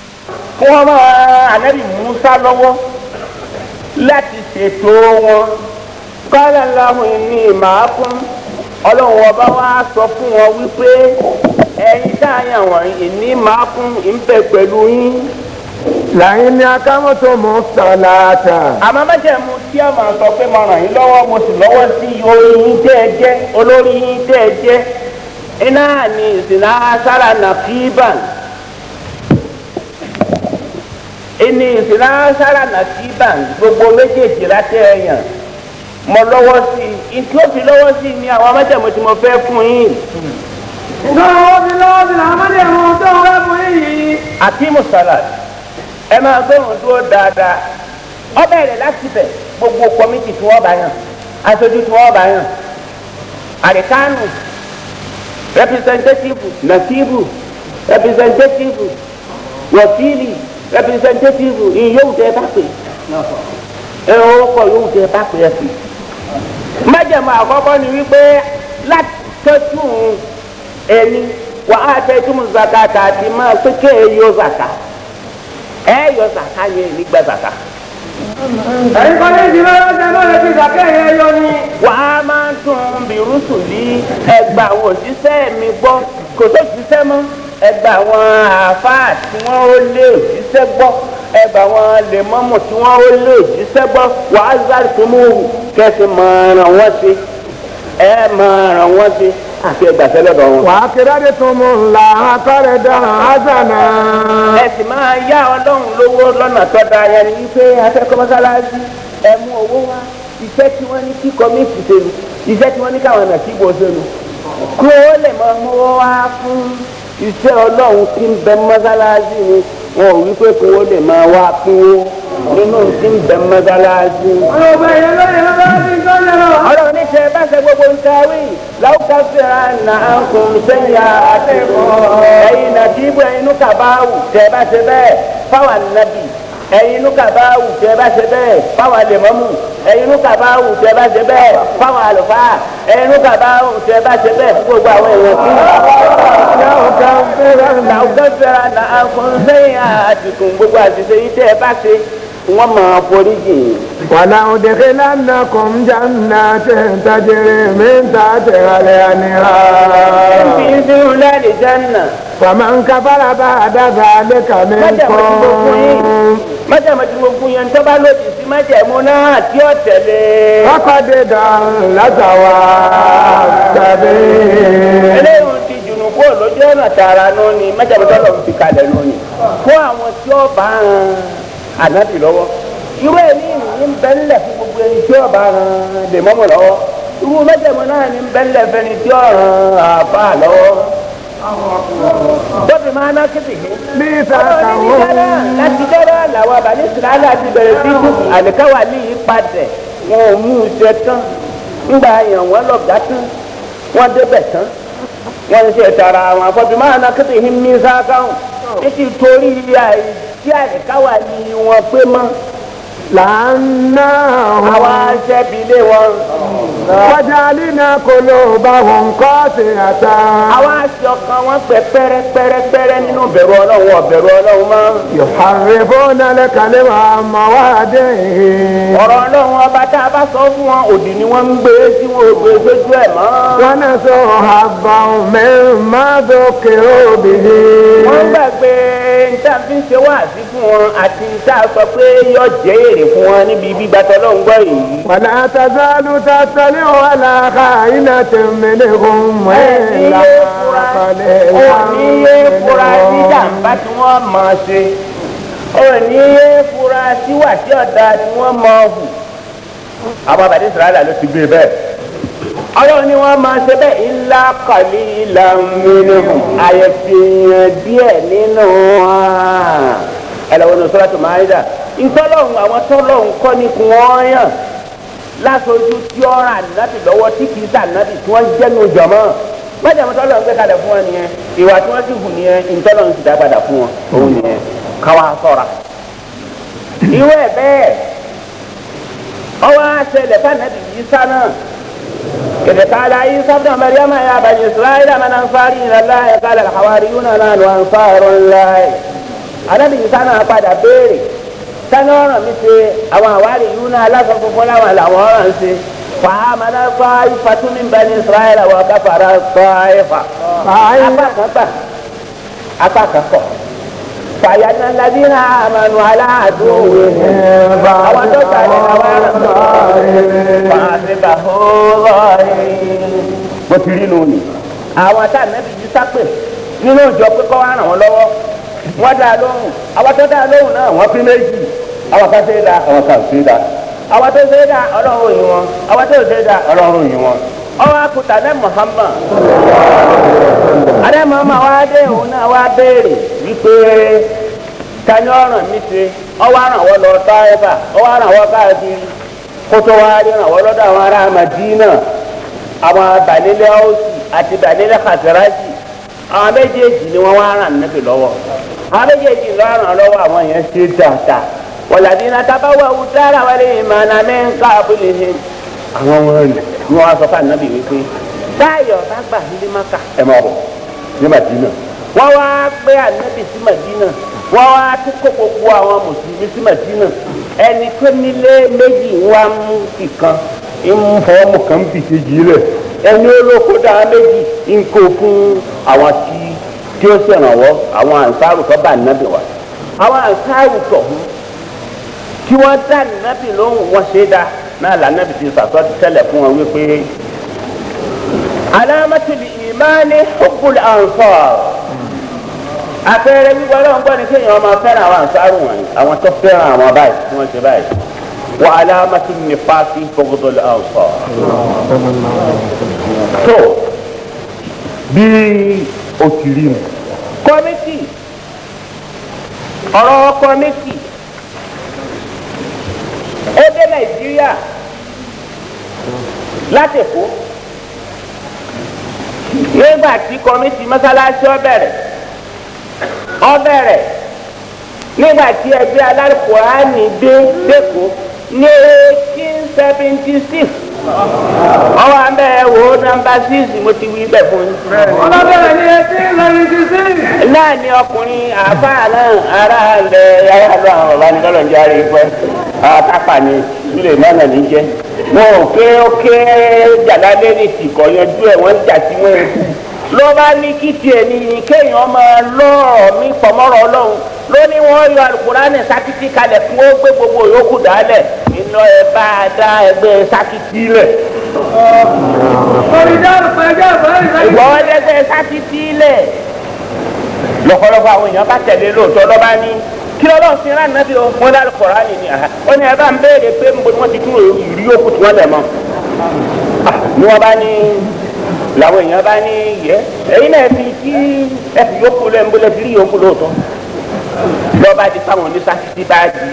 kí wọ́n máa ànábì Musa lọ́wọ́ láti ṣètò wọn. Qala Allahu inni ma'akum. Ọlọ́run ọba wa sọ fún wọn wípé ẹ̀yin táyà wọ̀nyí inni ma'akum ń bẹ pẹ̀lú yín. La'in aqamtumus salata. Àmọ́ májẹ̀mú tí a máa sọ pé mo ràn yín lọ́wọ́ mo sì lọ́wọ́ sí orí yín tẹ́ ẹ jẹ́ olórí yín tẹ́ ẹ jẹ́ iná ní ìsìnà sára nàkíbàn. Ìní ìsìnà sára nàkíbàn gbogbo méjèèjì láti ẹ̀yàn mo lọ́wọ́ sí i tí ó fi lọ́wọ́ sí i ni àwọn májẹ̀mú tí mo fẹ́ fún yín. Nǹkan owó fi lọ́wọ́ sí làwọn májẹ̀mú tó ń fẹ́ fún yín yìí. Àti mùsàlá ẹ máa gbóhùn dúró dáadáa. Ó bẹ̀rẹ̀ láti bẹ̀ gbogbo kọ́mítì tí wọ́n bá yàn aṣojú tí wọ́n bá yàn àríkánù representative nasibu representative wọ́kìlì representative ìyóò tẹ bá pè ẹ ọkọ yóò tẹ bá pè ẹ sí. Májẹ̀mú àkọ́kọ́ ni wípé láti tọ́jú ẹni wà á tẹ́tùmù zakata àti máa pé kéè yọ zaka ẹ yọ zaka yẹn nígbà zaka. Ẹ̀yin kọ́lé ti lọ́wọ́ ṣe mọ́ lè fi zaka yẹn yọ ni. Wà á máa tún bìrúsù lí ẹgbà àwọn òṣìṣẹ́ mi gbọ́ kò tó ṣiṣẹ́ mọ́ ẹgbà àwọn àáfàá tí wọ́n ó lé òṣìṣẹ́ gbọ́ ẹgbà àwọn lèmọ́mù tí wọ́n ó lé òṣìṣẹ́ gbọ́ wà á sáré tó mú kẹsì máa ràn wọ́n sí ẹ máa ràn wọ́n sí àti ẹgbà sẹ́lẹ̀ bọ̀ wọn. Wa aqradtumullaha qardan hasana. Ẹ sì máa yá Ọlọ́run lówó lọ́nà tó dáa yẹn ni wípé afẹ́kọ́ mọ́sálásí ẹ mú owó wá iṣẹ́ tí wọ́n ní kí kọ́míìtì ṣe nu iṣẹ́ tí wọ́n ní káwọn ọ̀nà kíbo ṣe nu kí ó lè máa mú wá fún iṣẹ́ Ọlọ́run tí ń bẹ mọ́sálásí ni wọn ò wípé kí ó lè máa wá pínwó nínú tí ń bẹ mọ́sálásí. Ọlọ́run ọba yẹn lóye mọ́sálásí tó ń lọ. Ọlọ́run ní Tẹ bá ṣe gbogbo ń tawí láwùká fẹ́ra nà á kún sẹ́yìn àtẹ̀kọ́. Ẹ̀yin nàkíbù ẹ̀yin nùkàbáwù tẹ bá ṣe bẹ́ẹ̀ fáwọn nàbì. Ẹ̀yin nùkàbáwù tẹ bá ṣe bẹ́ẹ̀ fáwọn lèmọ́mù. Ẹ̀yin nùkàbáwù tẹ bá ṣe bẹ́ẹ̀ fáwọn àlùfáà. Ẹ̀yin nùkàbáwù tẹ bá ṣe bẹ́ẹ̀ fún gbogbo àwọn èèyàn kú. Láwùká fẹ́ra nà á kún sẹ́yìn àtìkùn gbogbo àṣìṣe yìí tẹ bá ṣe wọ́n máa forí jìn. ولأدخلنكم جنات تجري من تحتها الأنهار. Fi sínú láti jẹ́nà. فمن كفر بعد ذلك منكم. Májàmú tí mo fún yẹn tó bá lòdì sí májàmú náà tí ó tẹ̀lé. فقد ضل سواء السبيل. Eléyìí ti jùnú kúrò lójú ọ̀nà tààrà nù ni májàmú tó lọ fi kalẹ̀ nù ni. Fún àwọn tí ó bá ànábì lọ́wọ́. Irú ẹ̀ ní ìní ń bẹ ńlẹ̀ fún gbogbo ẹni tí ó bá lèmọ́mù lọ́wọ́. Irú májàmú náà ní ń bẹ ńlẹ̀ fẹ́ni tí ó ràn àáfàá lọ́wọ́. Bọ́bí máa ná kébì yìí. ميثاقهم. Láti dọ́rọ́ làwọn àbálí ìsìláàlà ti bẹ̀rẹ̀ sí kú. Àlìkáwà ní ìpadẹ̀ wọn ò mú un ṣe tán. Ńgbà yàn wọ́n lọ̀gá tán. Wọ́n débẹ̀ tán. Wọ́n ń ṣe tara àwọn afọ́bí máa ná kébì yìí mí sákáhùn. Títí torí àìsí àlìkáwà ní wọn pé mọ́. لعناهم. Àwa ṣẹ́bi lé wọn. وجعلنا قلوبهم قاسية. Àwa aṣọ kan wọ́n pẹ́ pẹ́rẹ́pẹ́rẹ́pẹ́rẹ́ nínú bẹ̀rù Ọlọ́run ọ̀bẹ̀rù Ọlọ́run mọ́. يحرفون الكلم عن مواضعه. Ọ̀rọ̀ Ọlọ́run ọba tá a bá sọ fún wọn òdì ni wọ́n ń gbé tí wọ́n ò gbé sójú ẹ̀ mọ́. ونسوا حظا مما ذكروا به. Wọ́n gbàgbé níta fi ń ṣe wáàsí fún wọn àti níta sọ pé yóò jẹ́ èrè fún wọn níbi gbígbà tọ́lọ́run gbọ́ yìí. ولا تزال تطلع على خائنة منهم إلا قليلا Òní yé fura sí منهم. jàǹbá tí wọ́n máa ṣe. Òní yé fura sí wàsí ọ̀dà tí wọ́n máa hù. Àwọn àbàdí Ìsìráìlà ló ti gbé bẹ́ẹ̀. Ọlọ́run ni wọ́n máa ṣe bẹ́ẹ̀ illa qalilan minhum. Àyẹ̀fìyàn díẹ̀ nínú wọn. Ẹ lọ́wọ́ ní Suratu Maida. Ntọ́lọ́hún àwọn tọ́lọ́hún kọ́ ni kí wọ́n yàn lásojú tí ó rà nábì lọ́wọ́ tí kì í sà nábì tí wọ́n jẹ́nu jọ̀mọ́. Májàmú tọ́lọ́hún gbé kalẹ̀ fún wọn nìyẹn. Ìwà tí wọ́n sì hù nìyẹn ntọ́lọ́hún sì dá padà fún wọn. Òun nìyẹn. Káwa ṣọ́ra. Irú ẹ̀ bẹ́ẹ̀ ọwọ́ àṣẹlẹ̀ fànàbì Ìsá náà. إذ قال عيسى ابن مريم يا بني إسرائيل من أنصاري إلى الله قال الحواريون نحن أنصار الله. Ànábì Ìsá náà padà béèrè sani ọ̀ràn mi ṣe àwọn àwárí yìí náà aláṣọ funfun láwọn làwọn ọ̀ràn ṣe. فآمن طائفة من بني إسرائيل وكفر طائفة. Apá kan gbà apá kan kọ̀. فإن الذين آمنوا على عدوهم àwọn tó gbà ní àwọn ará bó ti rí nù ni. Àwọn tá ànábì yìí sápè nínú ìjọ pé kọ́ wá ràn wọ́n lọ́wọ́ wọ́n dá a lóhùn àwọn tó dá a lóhùn náà wọ́n pín méjì àwọn kan ṣe é dá àwọn kan ṣe é dá àwọn tó ṣe é dá Ọlọ́run yìí wọn àwọn tó ṣe é dá Ọlọ́run yìí wọn. Ọwọ́ akuta ní Muhammad adé Muhammad wá dé òun náà wá béèrè wípé tani ọ̀ràn mi ṣe ọwọ́ àràn wọ́n lọ táyẹ̀fà ọwọ́ àràn wọ́n káàkiri kótó wá rí ràn wọ́n lọ́dọ̀ àwọn ará Madina àwọn Banilẹ̀ Ausi àti Banilẹ̀ Khazraji àwọn méjèèjì ni wọ́n wá ràn níbi lọ́wọ́ àwọn méjèèjì lọ́ ràn lọ́wọ́ àwọn yẹn ṣe dáadáa walladhina tabawwa'u dara wal imana min qablihim. Àwọn wọn ni wọ́n wá sọ fún ànábì wípé báyọ̀ bá gbà nílé Mákà ẹ máa bọ̀ ní Madina. Wọ́n wá gbé ànábì sí Madina wọ́n wá tún kó gbogbo àwọn mùsùlùmí sí Madina ẹni tó nílé méjì wá mú ìkan ń fọwọ́ mú kan bì kejì rẹ̀. Ẹni olóko dáa méjì ń kó fún àwọn tí ó ṣèrànwọ́ àwọn àǹsáàrù tó bá ànábì wá. Àwọn àǹsáàrù tọ̀hún tí wọ́n dá ànábì lóhùn wọ́n ṣe é dá náà lànàbì ti sàtọ́ tẹ́lẹ̀ fún wọn wípé alamatul imani hubbul ansar. Àpẹẹrẹ wíwọ Ọlọ́run gbọ́ ni kéèyàn máa fẹ́ràn àwọn àǹsáàrù wọ̀nyí àwọn tó fẹ́ràn àwọn báyìí tí wọ́n ṣe báyìí. Wa alamatul nifaqi bughdul ansar. Tó bí o ti rí mi. Kọ́mítì ọ̀rọ̀ kọ́mítì ó dé Nàìjíríà. Láti Èkó nígbà tí kọ́mítì mọ́sálásí ó bẹ̀rẹ̀ nígbà tí ẹgbẹ́ Alálùkùránì dé dẹ́kọ̀ ní 1876 ọwọ́ abẹ́ wo nọ́mbà 6 mo ti wí bẹ̀ fún yín. Wọ́n bẹ̀rẹ̀ ní 1876. Náà ni ọkùnrin àáfàá náà ará lẹ ará lọ àwọn bàbá ní lọ́lọ́ ń járe pẹ́ àtàpà ni nílé mọ́nà ní jẹ́. Wọn ò ké ó ké jàlálé ní tìkọ̀ yanjú ẹ̀ wọ́n ń jà sí wọn kú. Ló bá ní kí tiẹ̀ ní kéèyàn máa lọ́ọ̀ mí pọ̀mọ́rọ̀ Ọlọ́run ló ní wọ́n yọ Alùkùránì sákìtì kalẹ̀ fún ó gbé gbogbo yòókù dálẹ̀ iná ẹ bá a dá ẹgbẹ́ sákìtì lẹ̀. Ìgbọ́n ẹgbẹ́ sákìtì lẹ̀. Lọ́pọ̀lọpọ̀ àwọn èèyàn bá tẹ̀lé lóòótọ́ lọ́ba ní kí Ọlọ́run fi rán nàbí o wọn dá Alùkùránì ni ó ní ẹ bá ń béèrè pé nbọ ni wọ́n ti tún ìrí yòókù tí wọ́n lẹ̀ mọ́. Ni wọ́n bá ní làwọn èèyàn bá ní yẹ èyí náà fi kí ẹ fi yòókù lẹ́ nbọ lẹ́ fi rí yòókù lóòótọ́. Lọ́ba di fáwọn onísàkìtì bá di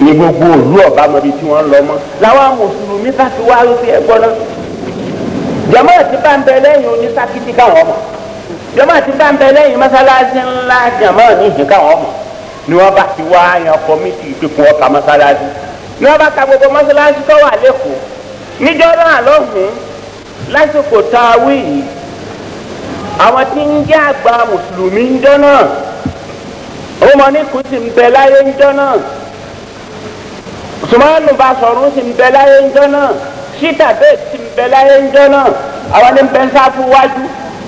ní gbogbo òlu ọba mọbi tí wọ́n lọ mọ́ làwọn mùsùlùmí bá fi wá wípé ẹgbọ́n náà jàmáà ti bá ń bẹ lẹ́yìn onísàkìtì káwọn ọmọ jàmáà ti bá ń bẹ lẹ́yìn mọ́sálásí ńlá jàmáà ní ìhìn káwọn ọmọ ni wọ́n bá ti wá yan kọ́mítì ìpínkù ọkà mọ́sálásí ni wọ́n bá ka gbogbo mọ́sálásí tó wà lẹ́kọ̀ọ́ níjọ́ náà lọ́hùn-ún lásìkò tá a wí yìí àwọn tí ń jẹ́ àgbà mùsùlùmí ńjọ́ náà ọmọ ní kù sí ń bẹ láyé ńjọ́ náà Sùmánù Basọ̀rún sì ń bẹ láyé ńjọ́ náà Ṣítà bẹ́ẹ̀ sì ń bẹ láyé ńjọ́ náà àwọn ní bẹ sáfù wájú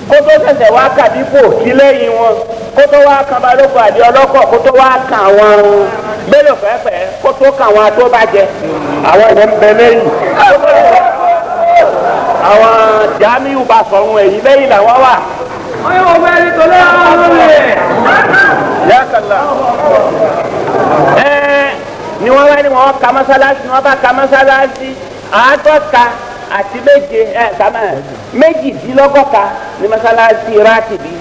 kó tó ṣẹ̀ṣẹ̀ wá kàdípò kí lẹ́yìn wọn kó tó wá kan balógun àdé ọlọ́kọ̀ kó tó wá kan àwọn bélò fẹ́fẹ́ kó tó kan àwọn atóbàjẹ́ àwọn ìyẹn ń bẹ lẹ́yìn àwọn Jamiu Basọ̀rún ẹ̀yìn lẹ́yìn làwọn wà. Wọ́n yóò wọ ẹni tó lọ́wọ́ lórí. Yàtàlá. Ni wọ́n wá ní wọ́n ka mọ́sálásí ni wọ́n bá ka mọ́sálásí 50 àti 7 sàmà 68 ní mọ́sálásí rátìbí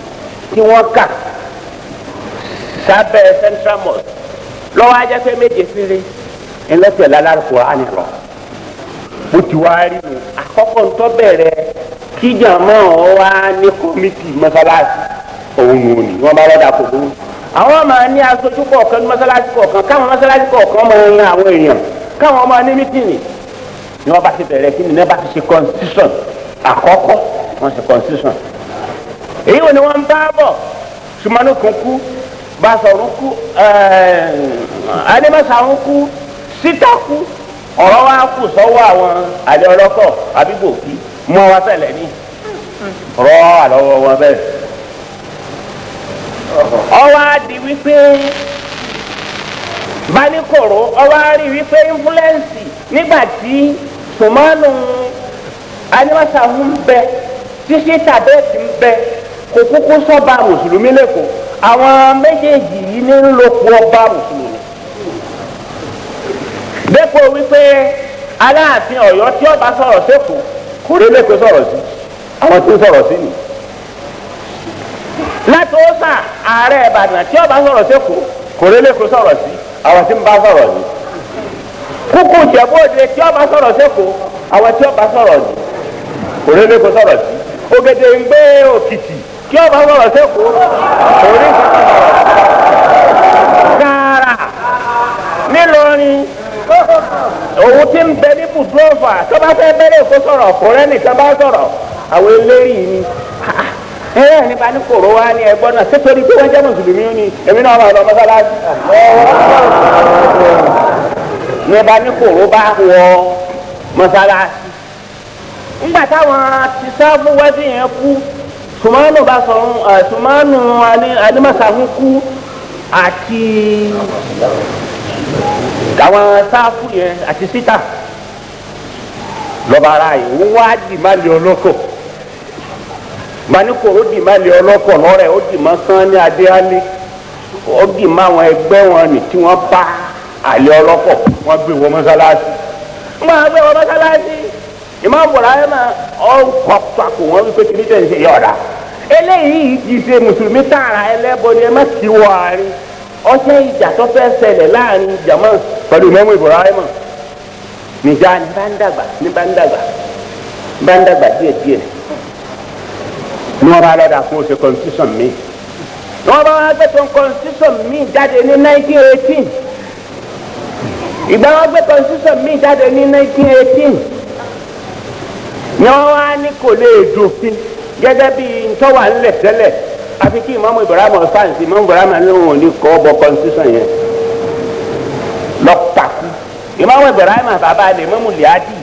tí wọ́n kà sábẹ́ Central Mosque lọ́wọ́ ajẹ́ pé 7 péré ńlọ́tẹ̀ l'Al-Qur'ani lọ. Bó ti wá rí nu àkọ́kọ́ ńtọ́ bẹ̀rẹ̀ kíjàmọ́ wa ní kọ́mítì mọ́sálásí òun nù ní wọ́n bá lọ́dà kò burú. Àwọn máa ní aṣojú kọ̀ọ̀kan ní mọ́sálásí kọ̀ọ̀kan káwọn mọ́sálásí kọ̀ọ̀kan máa yan àwọn èèyàn káwọn máa ní mítìnì ni wọ́n bá ti bẹ̀rẹ̀ kí ni wọ́n bá ti ṣe constitution àkọ́kọ́ wọ́n ṣe constitution. Èyí wo ni wọ́n ń bá bọ̀ Sùmánù kún kú Basọ̀rún kú Adémọ́sàrún kú Sítà kú ọ̀rọ̀ wa kù sọ́wọ́ àwọn àlẹ́ ọlọ́kọ̀ àbígbòkí mọ́ wa sẹ̀lẹ̀ ní rọ́ àlọ́wọ́ wọn bẹ́ẹ̀. Ọwọ́ á di wípé Banikoro ọwọ́ á rí wípé influence nígbà tí Sùmánù Anímọ́sàhún ń bẹ títí tàbẹ́ẹ̀tì ń bẹ kò kúkú sọ́ba mùsùlùmí lẹ́kọ̀ọ́ àwọn méjèèjì yìí ní ń lòpọ̀ ọba mùsùlùmí. Dépò wípé Aláàfin Ọ̀yọ́ tí ọba sọ̀rọ̀ sẹ́kọ̀ọ́ kò rí lẹ́kọ̀ọ́ sọ̀rọ̀ sí àwọn tí ń sọ̀rọ̀ sí ni. Láti ó sà ààrẹ Ìbàdàn tí ọba sọ̀rọ̀ sẹ́kọ̀ọ́ kò rí lẹ́kọ̀ọ́ sọ̀rọ̀ sí àwọn tí ń bá sọ̀rọ̀ sí. Kúkú Ìjẹ̀bú Òde tí ọba sọ̀rọ̀ sẹ́kọ̀ọ́ àwọn tí ọba sọ̀rọ̀ sí kò rí lẹ́kọ̀ọ́ sọ̀rọ̀ sí. Ògèdèǹgbé Òkìtì tí ọba sọ̀rọ̀ sẹ́kọ̀ọ́ kò rí gàrà nílọrin òun ti ń bẹ ní bùdó ọ̀fà tó bá fẹ́ bẹ́rẹ̀ kó sọ̀rọ̀ kò rẹ́ nìkan bá sọ̀rọ̀ àwọn eléyìí ni ẹ nípa ní kòró wa ní ẹgbọ́n náà sétorí pé wọ́n jẹ́ mùsùlùmí ni èmi náà wà lọ mọ́sálásí. Nípa ní kòró bá wọ mọ́sálásí. Ńgbà táwọn ti sáfù wájú yẹn kú Sùmánù bá sọ̀rọ̀ Sùmánù Anímọ̀sáfù kú àti àwọn sáfù yẹn àti síta lọ́ba ara yìí wọ́n wá dì má lé ọlọ́kọ̀ Banikoro dì má lé ọlọ́kọ̀ lọ́rẹ̀ ó dì má sán ní adéhálé ó dì má àwọn ẹgbẹ́ wọn ní tí wọ́n bá àlẹ́ ọlọ́kọ̀ wọ́n gbé wọ mọ́sálásí wọ́n gbé wọ mọ́sálásí Imam Ibrahim ọkọ̀ takò wọ́n wípé kí ní tẹ̀ ń ṣe yọ̀ọ̀dà eléyìí kì í ṣe mùsùlùmí tààrà ẹlẹ́bọ ni ẹ má kí wọ àárín ọjọ́ ìjà tó fẹ́ ṣẹlẹ̀ láàrin jama pẹ̀lú Imam Ibrahim Níjà ní bá ń dàgbà ní bá ń dàgbà bá ń dàgbà díẹ̀ díẹ̀ ní wọ́n bá lọ́dà fún oṣù constitution mi. Wọ́n bá wá gbé tó constitution mi jáde ní 1918. Ìgbà wọ́n gbé constitution mi jáde ní 1918 ni wọ́n wá ní kò lè dòfin gẹ́gẹ́ bí ntọ́wà ńlẹ̀ tẹ́lẹ̀ àfi kí Ìmáàmù Ibrahim ọ̀sáǹsì Ìmáàmù Ibrahim ní òun ò ní kọ́ bọ constitution yẹn lọ́pàkú. Ìmáàmù Ibrahim bàbá lè mọ́mú lẹ́àdì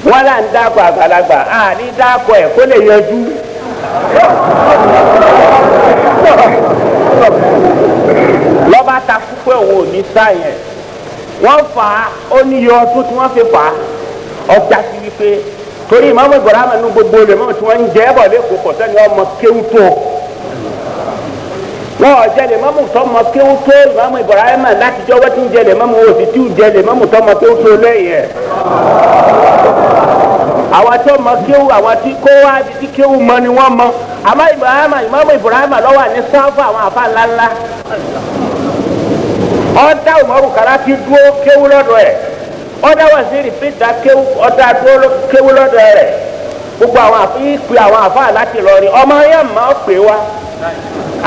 wọ́n là ń dákọ̀ àgbàlagbà à ní dákọ̀ ẹ̀ kó lè yanjú. Lọ́ba takú pé òun ò ní sáyẹn wọ́n fà á ó níye ọdún tí wọ́n fi fà á ọjà sí wípé torí Ìmáàmù Ibrahim nínú gbogbo rẹ̀ mọ́ tí wọ́n ń jẹ́ bọ̀ lẹ́kọ̀ọ́ kọ̀ sẹ́ni ọmọ kéwú tó wọn ò jẹ́ lè mọ́mú tó mọ kéwú tó Ìmáàmù Ibrahim láti jọ́ wọ́n ti ń jẹ lè mọ́mú òsì tí ò jẹ lè mọ́mú tó mọ kéwú tó lẹ́yìn ẹ̀. Àwọn tó mọ kéwú àwọn tí kó wá bí tí kéwú mọ ni wọ́n mọ àmọ́ Ìmáàmù Ibrahim ló wà ní sáfù àwọn àfa ńláńlá. Ọ̀dà Umaru Karaki dúró kéwú lọ́dọ̀ ẹ̀ ọ̀dà Waziri Peter kéwú ọ̀dà dúró kéwú lọ́dọ̀ rẹ̀ gbogbo àwọn àfi àwọn àfa láti lọ rí ọmọ yẹn máa pè wá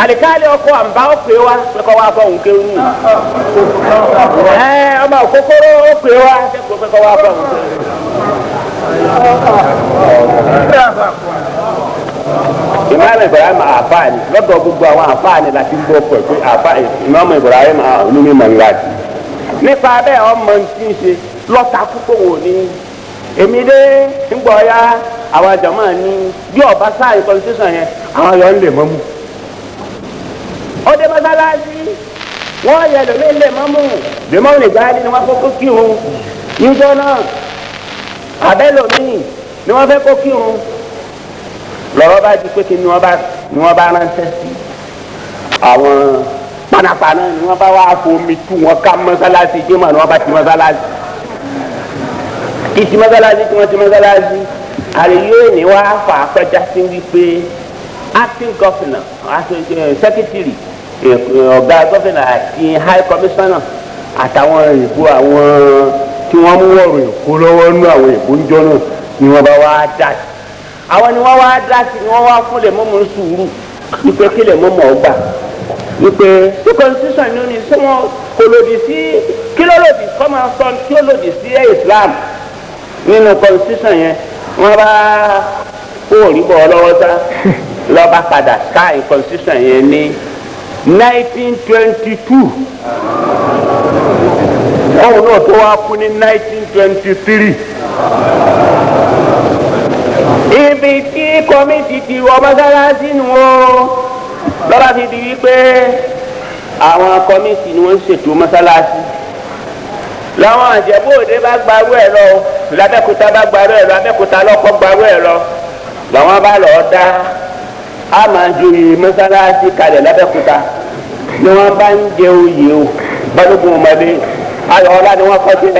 alikali ọkọ àǹbá ó pè wá pé kọ́ wá fọ́ òun kéwú nù ẹ ọmọ òkókóró ó pè wá pé kọ́ wá fọ́ òun kéwú. Ìmáàmù Ibrahim àfáàní lọ́dọ̀ gbogbo àwọn àfáàní láti gbọ́ pẹ̀ pé àfáàní Ìmáàmù Ibrahim onímọ̀ ńlá jù. Nípa bẹ́ẹ̀ ọmọ tí ń ṣe lọ́ta púpọ̀ wò ní. Èmi dé ńgbọ̀ ya àwọn jàmáà ní bí ọba sáà constitution yẹn àwọn yọ ń lè mọ́mú. Ó dé mọ́sálásí wọ́n yẹ lómi lè mọ́mú lè mọ́mú nìgbà ni wọ́n kókó kírun níjọ́ náà àbẹ́lòmíì ni wọ́n fẹ́ kó kírun lọ́rọ́ bá di pé kí ni wọ́n bá ránṣẹ́ sí àwọn panápaná ni wọ́n bá wá fomi tú wọn ká mọ́sálásí jimá ni wọ́n bá ti mọ́sálásí kí ti mọ́sálásí tí wọ́n ti mọ́sálásí àríyé ni wọ́n á fà kọjá sí wípé acting governor secretary ọ̀gá governor àti high commissioner àtàwọn ìbò àwọn tí wọ́n mú ọ̀rọ̀ èkó lọ́wọ́ nú àwọn èkó ń jọ náà ni wọ́n bá wá dá sí àwọn ni wọ́n wá dá sí ni wọ́n wá fún lè mọ́mọ́ sùúrù wípé kí lè mọ́mọ́ ọgbà wípé tí constitution ní ní sọ wọn kò lòdì sí kí ló lòdì kọ́ máa sọ tí ó lòdì sí Islam nínú constitution yẹn wọ́n bá kó òrìbọ̀ lọ́wọ́ sá lọ́ba padà sign constitution yẹn ní 1922 òun náà tó wá kú ní 1923. Ibi tí kọ́mítì ti wọ mọ́sálásí nù ó lọ́ba fi di wípé àwọn kọ́mítì ni wọ́n ń ṣètò mọ́sálásí. Làwọn Ìjẹ̀bú Òde bá gbarú ẹ̀ lọ, l'Abẹ́òkúta bá gbarú ẹ̀ lọ, Abẹ́òkúta lọ́kọ́ gbarú ẹ̀ lọ. Làwọn bá lọ́ọ́ dá a máa joyè mọ́sálásí kalẹ̀ l'Abẹ́òkúta ni wọ́n bá ń jẹ oyè o. Balógun ọmọdé ayọ̀ ọlá ni wọ́n kọ́ jẹ́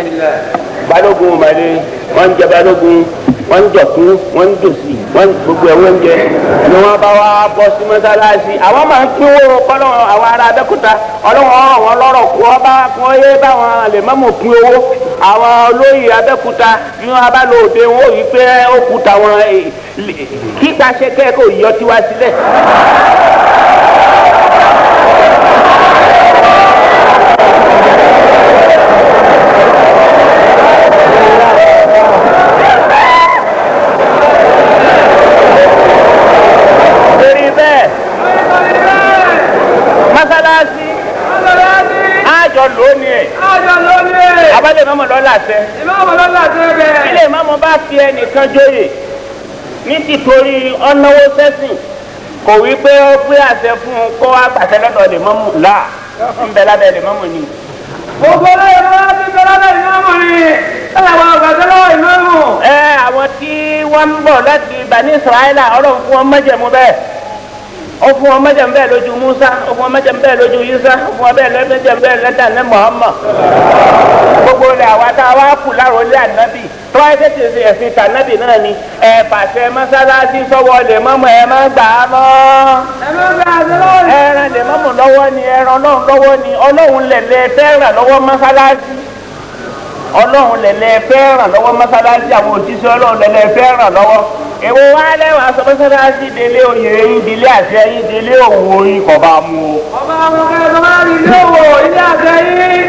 balógun ọmọdé wọ́n ń jẹ balógun wọ́n ń jọ̀kún wọ́n ń jòsì wọ́n gbogbo ẹ̀ wọ́n ń jẹ ni wọ́n bá wá bọ́ sí mọ́sálásí àwọn máa ń pínwó kọ́lọ́wọ́ àwọn ará Abẹ́òkúta ọlọ́wọ́ ọ̀rọ̀ wọn lọ́rọ̀ kú ọ bá kú ọ yé báwọn lè mọ́mọ́ pín owó àwọn olóyè Abẹ́òkúta bí wọ́n bá lọ òde wọn ò yí pé ó kú tàwọn kíta ṣe kẹ́kọ̀ọ́ yọ tiwa sílẹ̀. Mọ́sálásí àjọ lónìí ẹ̀. Àjọ lónìí ẹ̀. Abálẹ̀ mọ́mọ́ lọ́la sẹ́. Ìmáàmù lọ́la sẹ́ bẹ́ẹ̀. Ilé ìmáàmù bá fi ẹnìkan jóyè ní tìtorí ọ̀nàwó sẹ́sìn kò wí pé ó gbé àṣẹ fún un kó wá gbàṣẹ lọ́dọ̀ lè mọ́mù là ń bẹ lábẹ́ lè mọ́mù ni. Gbogbo olóyè mọ́sálásí bẹ lábẹ́ ìmáàmù ni. Ẹ àwọn àgbàṣẹ lọ́wọ́ ìmáàmù. Ẹ àwọn tí wọ́n ń bọ̀ láti Bani Israẹla Ọlọ́run fún wọn májẹ̀mú bẹ́ẹ̀. Ó fún wọn májẹ̀mú bẹ́ẹ̀ lójú Musa, ó fún wọn májẹ̀mú bẹ́ẹ̀ lójú Isa, ó fún wọn bẹ́ẹ̀ májẹ̀mú bẹ́ẹ̀ lẹ́tà ní Muhammad. Gbogbo rẹ̀ àwa tá a wá kù láròlé ànábì tó wáyé tètè ṣe ẹ̀sìn tànábì náà ni ẹ pàṣẹ mọ́sálásí sọ́wọ́ lè mọ́mọ́ ẹ má gbà á mọ́. Ẹ má gbà á lọ́wọ́. Ẹran lè mọ́mọ́ lọ́wọ́ ni ẹran Ọlọ́run lọ́wọ́ ni Ọlọ́run lè lè fẹ́ ràn lọ́wọ́ mọ́sálásí. Ọlọ́run lẹ̀lẹ́ fẹ́ ràn lọ́wọ́ mọ́sálásí àwọn òjíṣẹ́ Ọlọ́run lẹ̀lẹ́ fẹ́ ràn lọ́wọ́. Èwo wá lẹ́wàá sọ mọ́sálásí délé oyè yín délé àṣẹ yín délé òwò yín kò bá mu o. Ọba àwọn kẹsàn-án máa rí ilé òwò ilé àṣẹ yín.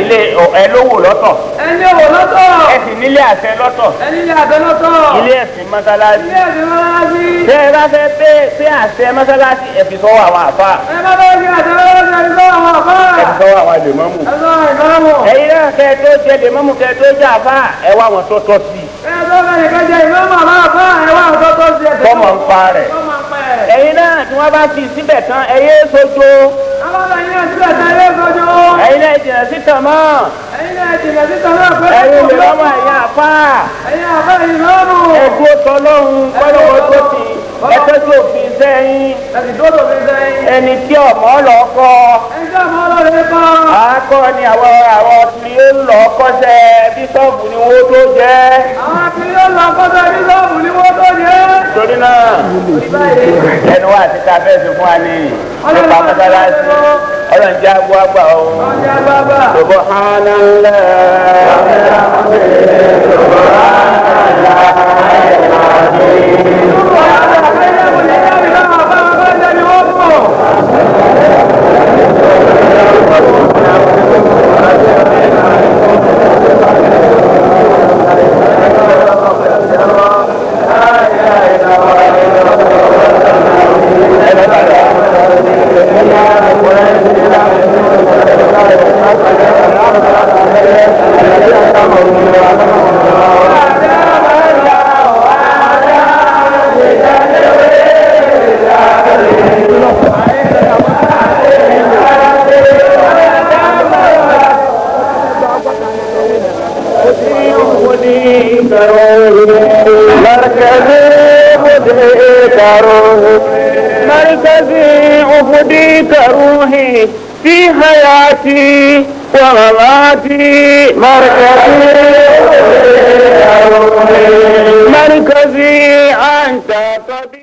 Ilé ẹ lówó lọ́tọ̀. Ẹni òwò lọ́tọ̀. Ẹ sì nílé àṣẹ lọ́tọ̀. Ẹni ilé àṣẹ lọ́tọ̀. Ilé ẹ̀sìn mọ́sálásí. Ilé ẹ̀sìn mọ́sálásí. Tẹ́ ẹ bá fẹ́ pé pé àṣẹ mọ́sálásí ẹ fi sọ́wọ́ àwọn àfáà. Ẹ bá fẹ́ fi àṣẹ mọ́sálásí ẹ fi sọ́wọ́ àwọn àfáà. Ẹ fi sọ́wọ́ àwọn lèmọ́mù. Ẹ sọ́wọ́ ìmọ̀ọ́mù. Ẹ̀yin náà kẹ́ ẹ tó jẹ lèmọ́mù kẹ́ ẹ tó jẹ àfáà ẹ wá wọn tó tọ́ sí i. Ẹ tó fẹ́ nìkan jẹ ìmọ̀ọ́mù àbá àfáà ẹ wá àwọn tó tọ́ sí ẹ. Tọ́mọ̀ ń pa rẹ̀. Tọ́mọ̀ ń pa ẹ̀. Ẹ̀yin náà tí wọ́n bá fi síbẹ̀ tán ẹ yé sojo. Ẹ̀yin náà jìnnà sí tàmọ́. Ẹ̀yin náà jìnnà sí tàmọ́. Ẹ̀yin lè lọ́mọ ẹ̀yin àfáà. Ẹ̀yin àfáà ìmọ̀ọ́mù. Ẹ̀dúró tọlọ́run kọ́lọ́wọ́ tó ti ẹ̀tọ́jú òfin sẹ́yìn. Ẹni tí ọmọ lọ kọ́. Ẹni tí ọmọ lọ lè kọ́. Àákọ́ ni àwọn tí ó lọ kọ́ṣẹ́ bíṣọ́ọ̀bù ni wọ́n tó jẹ́. Àwọn tí ó lọ kọ́ṣẹ́ bíṣọ́ọ̀bù ni wọ́n tó jẹ́. Torí náà ẹnu wa àti ta fẹ́ẹ́ fi fún wa ní nípa mọ́sálásí Ọlọ́run jẹ́ agbó àgbà o. Subhanallah. مركزي أفديك روحي في حياتي ومماتي مركزي أنت طبيب.